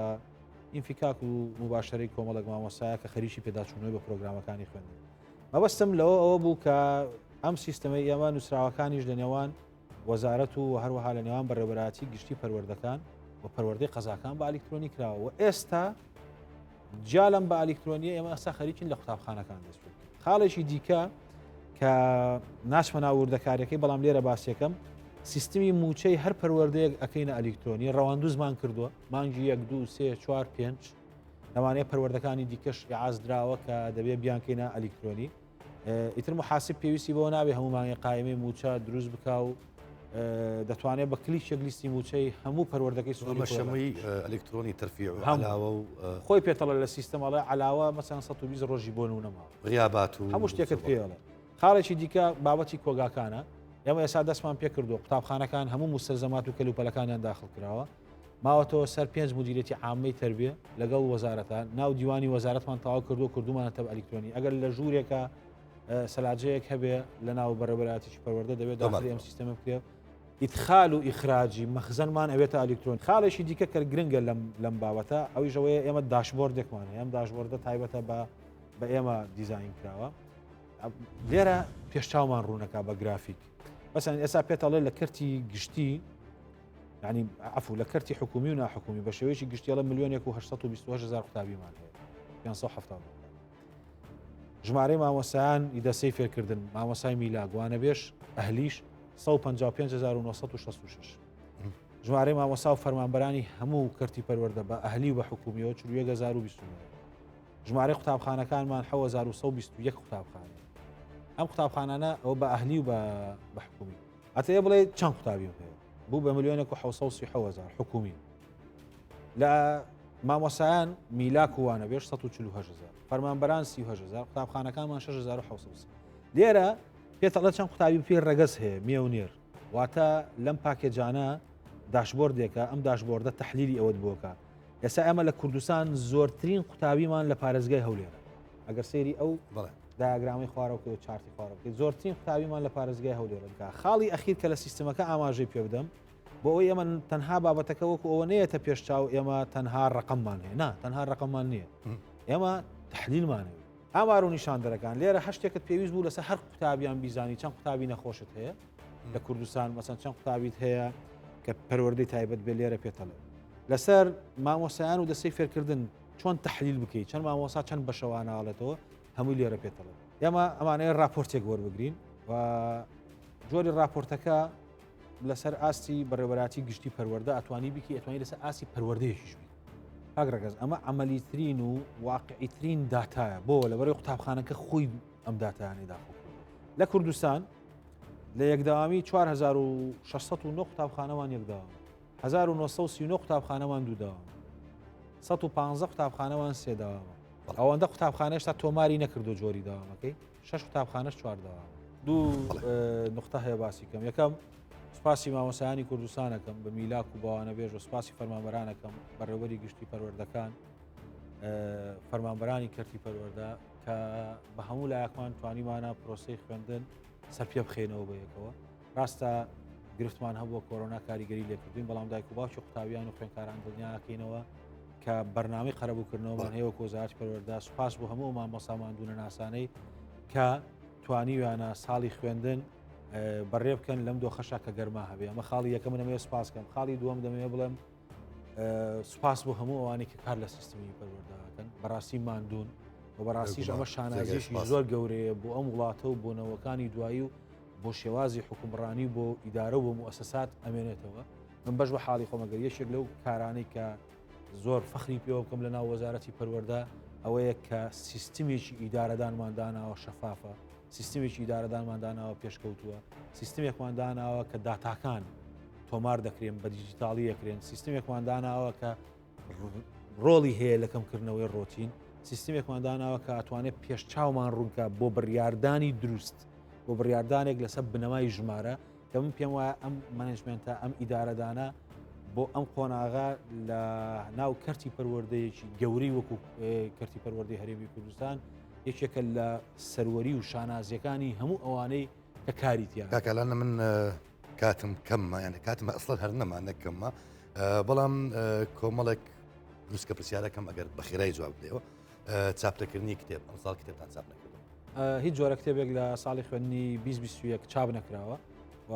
ئینفیکاک و موباشەرەی کۆمەڵێک مامۆستایە کە خەریکی پێداچوونەوەی بە پرۆگرامەکانی خوێندن مەبەستم لەوە ئەوە بوو کە ئەم سیستەمەی ئێمە نووسراوەکانیش لە نێوان وەزارەت و هەروەها لە نێوان بەڕێوەبەرایەتی گشتی پەروەردەکان و پەروەردەی قەزاکان بە ئەلیکترۆنی کراوە و ئێستا جیا لەم بە ئەلیکترۆنیە ئێمە ئێستا خەریکین لە قوتابخانەکان دەست پێ بکەین. خاڵێکی دیکە کە ناچمە ناو وردەکاریەکەی بەڵام لێرە باسیەکەم سیستمی موچەی هەر پەروەردەیەک ئەکەینە ئەلیکترۆنی ڕەواندوزمان کردووە مانگی یەک دوو سێ چوار پێنج لەوانەیە پەروەردەکانی دیکەش ئیعاز دراوە کە دەبێت بیانکەینە ئەلیکترۆنی ئیتر محاسب پێویستی بەوە نابێ هەموو مانگێ قایمەی مووچە دروست بکا و دەتوانێت بە کلیکێک لیستی مووچەی هەموو پەروەردەکەی سنووری ئەمە خۆی شەمەی ڕاکێشێت. ئەلکترۆنی تەرفیع و هەموو. عەلاوە و خۆی پێتەڵێ لە سیستەم ئەڵێ عەلاوە مەسەن 120 ڕۆژی بۆ نمونە ماوە. غیابات و هەموو شتێکت پێ ئەڵێ. خاڵێکی دیکە بابەتی کۆگاکانە. ئێمە ئێستا دەستمان پێ کردووە قوتابخانەکان هەموو موستەلزەمات و کەلوپەلەکانیان داخڵ کراوە. ماوەتەوە سەر پێنج مدیرێتی عامەی تەربیە لەگەڵ وەزارەتە ناو دیوانی وەزارەتمان تەواو کردووە کردومانەتە بە ئەلیکترۆنی ئەگەر لە ژوورێکە سەلاجەیەک هەبێ لە ناو بەڕێوەبەرایەتیی پەروەردە دەبێت داخلی ئەم سیستەمە بکرێت ئیدخال و ئیخراجی مەخزەنمان ئەوێتە ئەلیکترۆن خاڵێکی دیکە کە گرنگە لەم لەم بابەتە ئەویش ئەوەیە ئێمە dashboard ێکمان هەیە ئەم dashboard ە تایبەتە بە بە ئێمە دیزاین کراوە لێرە پێشچاومان ڕوونەکە بە گرافیک مەسەن ئێستا پێتەڵێ لە کەرتی گشتی یعنی عفو لە کەرتی حکومی و ناحکومی بە شێوەیەکی گشتیڵە ملیۆنێک و 828 هزار قوتابیمان هەیە 570 ژمارەی مامۆسایان دەسەی فێرکردن مامۆسای میلاک وانەبێژ ئەهلیش 155966 ژمارەی مامۆسا و فەرمانبەرانی هەموو کەرتی پەروەردە بە ئەهلی و بە حکومیەوە 41029 ژمارەی قوتابخانەکانمان 1921 قوتابخانە ئەم قوتابخانانە ئەو بە ئەهلی و بە حکومی ئەتەیە بڵێ چەند قوتابیم هەیە بوو بە ملیۆنێک و 1970 هزار حکومی لە مامۆسایان میلاک و وانەبێژ 148 هزار فەرمانبەران 38 هزار قوتابخانەکانمان 6700 لێرە پێتەڵە چەند قوتابی پێی ڕەگەز هەیە مێ و نێر واتە لەم package انە dashboard ێکە ئەم dashboard ە تەحلیلی ئەوەت بۆکە ئێستا ئێمە لە کوردستان زۆرترین قوتابیمان لە پارێزگای هەولێرە ئەگەر سەیری ئەو دیاگرامی خوارەوە و چارتی خوارەوە زۆرترین قوتابیمان لە پارێزگای هەولێرە بکە خاڵی ئەخیر کە لە سیستمەکە ئاماژەی پێ بدەم بۆ ئەوەی ئێمە تەنها بابەتەکە وەکو ئەوە نەیەتە پێش چاو ئێمە تەنها ڕقممان هەیە نا تەنها ڕقممان نییە ئێمە تحلیلمان هەیە ئامار و نیشاندەرەکان لێرە هەر شتێکت پێویست بوو لەسەر هەر قوتابیان بیزانی چەند قوتابی نەخۆشت هەیە لە کوردستان مەسەن چەند قوتابیت هەیە کە پەروەردەی تایبەت بێ لێرە پێتەڵێ لەسەر مامۆسایان و دەستەی فێرکردن چۆن تحلیل بکەیت چەند مامۆسا چەند بەشەواناڵێتەوە هەمووی لێرە پێتەڵێ ئێمە ئەمانەیە راپۆرتێک وەربگرین و جۆری راپۆرتەکە لەسەر ئاستی بەڕێوەبەرایەتی گشتی پەروەردە ئەتوانی بیکی ئەتوانی لەسەر ئاستی پەروەردەیەکیش بی کاک ڕەگەز ئەمە عملیترین و واقعیترین داتایە بۆ لەبەرەی قوتابخانەکە خۆی ئەم داتایانەی داخڵ لە کوردستان لە یەکداوامی 4609 قوتابخانەوان یەکداوام 1939 قوتابخانەوان دوو داوام 115 قوتابخانەوان سێ داوامە ئەوەندە قوتابخانە هێشتا تۆماری نەکردو جۆری داوامەکەی شەش قوتابخانەش چوار دەوامە. دوو نوقتە هەیە باسی کەم یەکەم سوپاسی مامۆسایانی کوردستانەکەم بە میلاک و باوانەبێژ و سوپاسی فەرمانبەرانەکەم بەڕێوەری گشتی پەروەردەکان فەرمانبەرانی کەرتی پەروەردە کە بە هەموو لایەکمان توانیمانە پرۆسەی خوێندن سەرپێ بخێنەوە بە یەکەوە ڕاستە گرفتمان هەبووە کۆرۆنا کاریگەری لێکردین بەڵام دایک و باوکی قوتابیان و خوێندکاران دڵنیاکەینەوە کە بەرنامەی قەرەبووکردنەوەمان هەیە وەک وەزارەتی پەروەردە سوپاس بۆ هەموو مامۆستا ماندوونەناسانەی کە توانیویانە ساڵی خوێندن بەڕێ بکەن لەم دۆخەشا کە گەرما هەبێ ئەمە خاڵی یەکەم دەمەوێت سوپاس کەم خاڵی دووەم دەمەوێت بڵێم سوپاس بۆ هەموو ئەوانەی کە کار لە سیستمی پەروەردەکەن بەڕاستی ماندوون و بەڕاستیش ئەمە شانازیشی زۆر گەورەیە بۆ ئەم وڵاتە و بۆ نەوەکانی دوایی و بۆ شێوازی حکومڕانی و بۆ ئیدارە و بۆ موسسات ئەمێنێتەوە من بەش بە حاڵی خۆم ئەگەر یەکێک لەو کارانەی کە زۆر فەخری پێوە بکەم لە ناو وەزارەتی پەروەردە ئەوەیە کە سیستمێکی ئیدارەدانمان داناوە شەفافە سیستمێکی ئیدارەدانمان داناوە پێشکەوتووە سیستمێکمان داناوە کە داتاکان تۆمار دەکرێن بە دیجیتاڵی دەکرێن سیستمێکمان داناوە کە ڕۆڵی هەیە لە کەمکردنەوەی ڕۆتین سیستمێکمان داناوە کە ئەتوانێت پێش چاومان ڕوونکە بۆ بڕیاردانی دروست بۆ بڕیاردانێک لەسەر بنەمای ژمارە کە من پێم وایە ئەم management ە ئەم ئیدارەدانە بۆ ئەم قۆناغە لە ناو کەرتی پەروەردەیەکی گەورەی وەکو کەرتی پەروەردەی هەرێمی کوردستان یەکێکە لە سەروەری و شانازیەکانی هەموو ئەوانەی کە کاری تیا کاک ئالان من کاتم کەممە یعنی کاتم ئەسڵەن هەر نەما نەکەممە بەڵام کۆمەڵێک نووسکە پرسیارەکەم ئەگەر بە خێرای جواب بدەیەوە چاپنەکردنی کتێب ئەمساڵ کتێبتان چاپ نەکردو هیچ جۆرە کتێبێک لە ساڵی خوێندنی 2021 چاپ نەکراوە و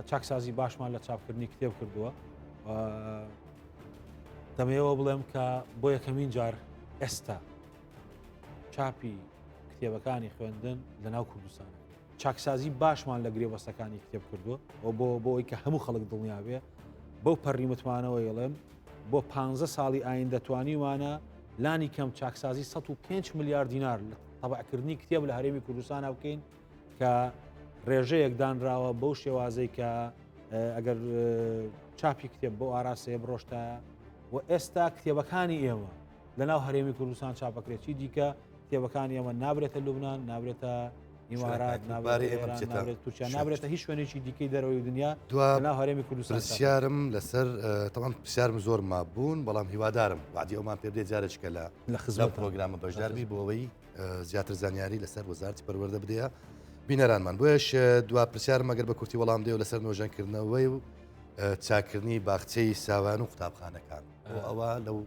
چاکسازی باشمان لە چاپکردنی کتێب کردووە دەمەوە بڵێم کە بۆ یەکەمین جار ئێستا چاپی کتێبەکانی خوێندن لە ناو کوردستانە چاکسازی باشمان لە گرێبەستەکانی کتێب کردووە و بۆ بۆ ئەوی کە هەموو خەڵک دڵنیا بێ بەو پەڕی متمانەوە یڵێم بۆ پ ساڵی ئایندە توانیوانە لانی کەم چاکسازی 105 ملیار دینار لە تەبعکردنی کتێب لە هەرێمی کوردستانە بکەین کە ڕێژەیەک دانراوە بەو شێوازەی کە ئەگەر چاپی کتێب بۆ ئاراستەیە بڕۆشتایە و ئێستا کتێبەکانی ئێمە لە ناو هەرێمی کوردستان چاپەکرێت چی دیکە کتێبەکانی ئێمە نابرێتە لوبناان نابرێتە ئیمارات نابرێت تورکیا نابرێتە هیچ شوێنێکی دیکەی دەرەوەی دنیا دو هەرێمی کوردستان پرسیارم لەسەر تەوان پرسیارم زۆر مابوون بەڵام هیوادارم وادی ئەومان پێ بدەیت جارێککە لە لە خزمەت پرۆگرامە بەشداربی بۆ ئەوەی زیاتر زانیاری لەسەر وەزارتی پەروەردە بدەیە بینەرانمان بۆیش دوا پرسیارم ئەگەر بە کورتی وەڵام دێ و لەسەر نۆژەنکردنەوەی و چاکردنی باخچەی ساوان و قوتابخانەکان بۆ ئەوە لەو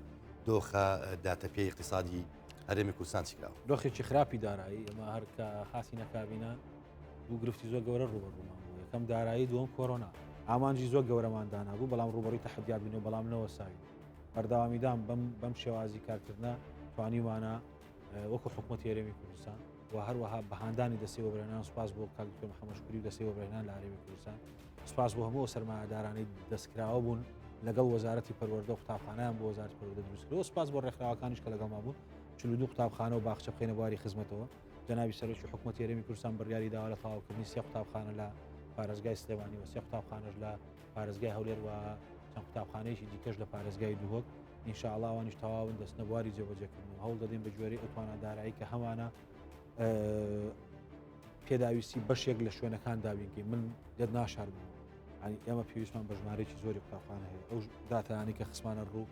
دۆخە داتەپێی اقتصادی هەرێمی کوردستان چیکراوە دۆخێکی خراپی دارایی ئەمە هەر کە هاتینە کابینە دوو گرفتی زۆر گەورە ڕوبەڕوومان بوو یەکەم دارایی دووەم کۆرۆنا ئامانجی زۆر گەورەمان دانابوو بەڵام ڕوبەڕووی تەحەدیات بووینەوە بەڵام نەوەساوین بەردەوامیدان بەم بەم شێوازی کارکردنە توانیومانە وەکو حکوومەتی هەرێمی کوردستان و هەروەها بەهاندانی دەستی وەبەرهێنان سوپاس بۆ کاک دکتۆر محەممەد شکری و دەستی وەبەرهێنان لە هەرێمی کوردستان سوپاس بۆ هەموو سەرمایەدارانەی دەستکراوە بوون لەگەڵ وەزارەتی پەروەردە و قوتابخانەیان بۆ وەزارەتی پەروەردە دروست کردەوە سوپاس بۆ ڕێکخراوەکانیش کە لەگەڵمان بوون 42 قوتابخانە و باخچە بخەینە بواری خزمەتەوە جەنابی سەرۆکی حکوومەتی هەرێمی کوردستان بڕیاری داوە لە تەواوکردنی سێ قوتابخانە لە پارێزگای سلێمانی و سێ قوتابخانەش لە پارێزگای هەولێر و چەند قوتابخانەیەکی دیکەش لە پارێزگای دهۆک ئینشاءڵا ئەوانیش تەواون دەستنە بواری جێبەجێکردن و هەوڵ دەدەین بە گوێرەی ئەو توانا دارایی کە هەمانە پێداویستی بەشێک لە شوێنەکان دابینکەین من لێت ناشارمەوە ینی ئێمە پێویستمان بە ژمارەیەکی زۆری قوتابخانە هەیە ئەو داتانەی کە خستمانە ڕوو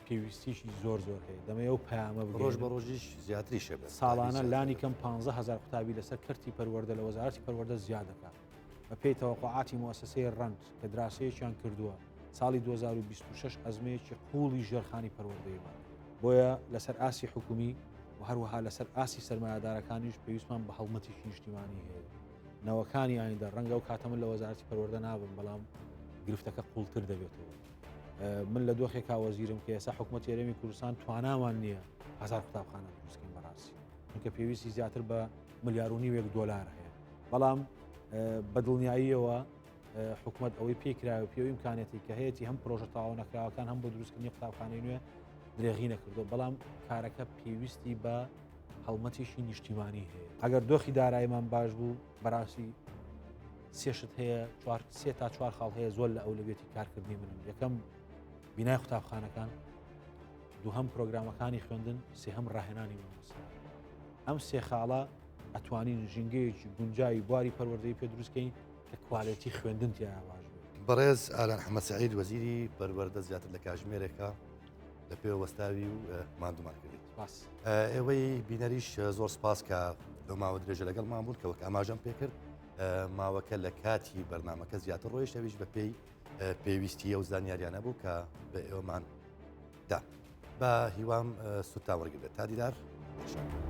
پێویستیشی زۆر زۆر هەیە دەمەوێ ئەو پەیامە ڕۆژ بە ڕۆژیش زیاتریش هەبێت ساڵانە لانی کەم 15000 قوتابی لەسەر کەرتی پەروەردە لە وەزارەتی پەروەردە زیاد دەکات بەپێی تەوەقعاتی موسسەی ڕەند کە دراسەیەکیان کردووە ساڵی 2026 ئەزمەیەکی قوڵی ژێرخانی پەروەردەیمان بۆیە لەسەر ئاستی حکومی و هەروەها لەسەر ئاستی سەرمایەدارەکانیش پێویستمان بە هەڵمەتێکی نیشتیمانی هەیە نەوەکانی ئایندە ڕەنگە ئەو کاتە من لە وەزارەتی پەروەردە نابم بەڵام گرفتەکە قوڵتر دەبێتەوە من لە دۆخێکا وەزیرم کە ئێستا حکوومەت هەرێمی کوردستان توانامان نییە هزار قوتابخانە دروستکەین بەڕاستی چونکە پێویستی زیاتر بە ملیار و نیوێک دۆلار هەیە بەڵام بە دڵنیاییەوە حکوومەت ئەوەی پێکراوە پێوی ئیمکانەتی کە هەیەی هەم پرۆژە تەواو نەکراوەکان هەم بۆ دروستکردنی قوتابخانەی نوێ درێغی نەکردو بەڵام کارەکە پێویستی بە هەڵمەتێکی نیشتیمانی هەیە ئەگەر دۆخی داراییمان باش بوو بەڕاستی سێشت هەیە چوار سێ تا چوار خاڵ هەیە زۆر لە ئەولەویەتی کارکردنی منن یەکەم بینای قوتابخانەکان دووهەم پرۆگرامەکانی خوێندن سێهەم ڕاهێنانی مامۆستا ئەم سێ خاڵە ئەتوانین ژینگەیەکی گونجاوی بواری پەروەردەی پێ دروستکەین کە کوالێتی خوێندن تیا باش بێت. بەڕێز ئالان حەمە سەعید وەزیری پەروەردە زیاتر لە کاژمێرێکە لە پێوە وەستاوی و ماندوومان کردیت. سپاس. ئێوەی بینەریش زۆر سپاس کە لەو ماوە درێژە لەگەڵمان بوون کە وەک ئاماژەم پێکرد ماوەکە لە کاتی بەرنامەکە زیاتر ڕۆیشت ئەویش بە پێی پێویستی ئەو زانیاریانە بوو کە بە ئێوەمان دا. بە هیوام سوودتان وەرگربێت. تا دیدار. خۆشحاڵ.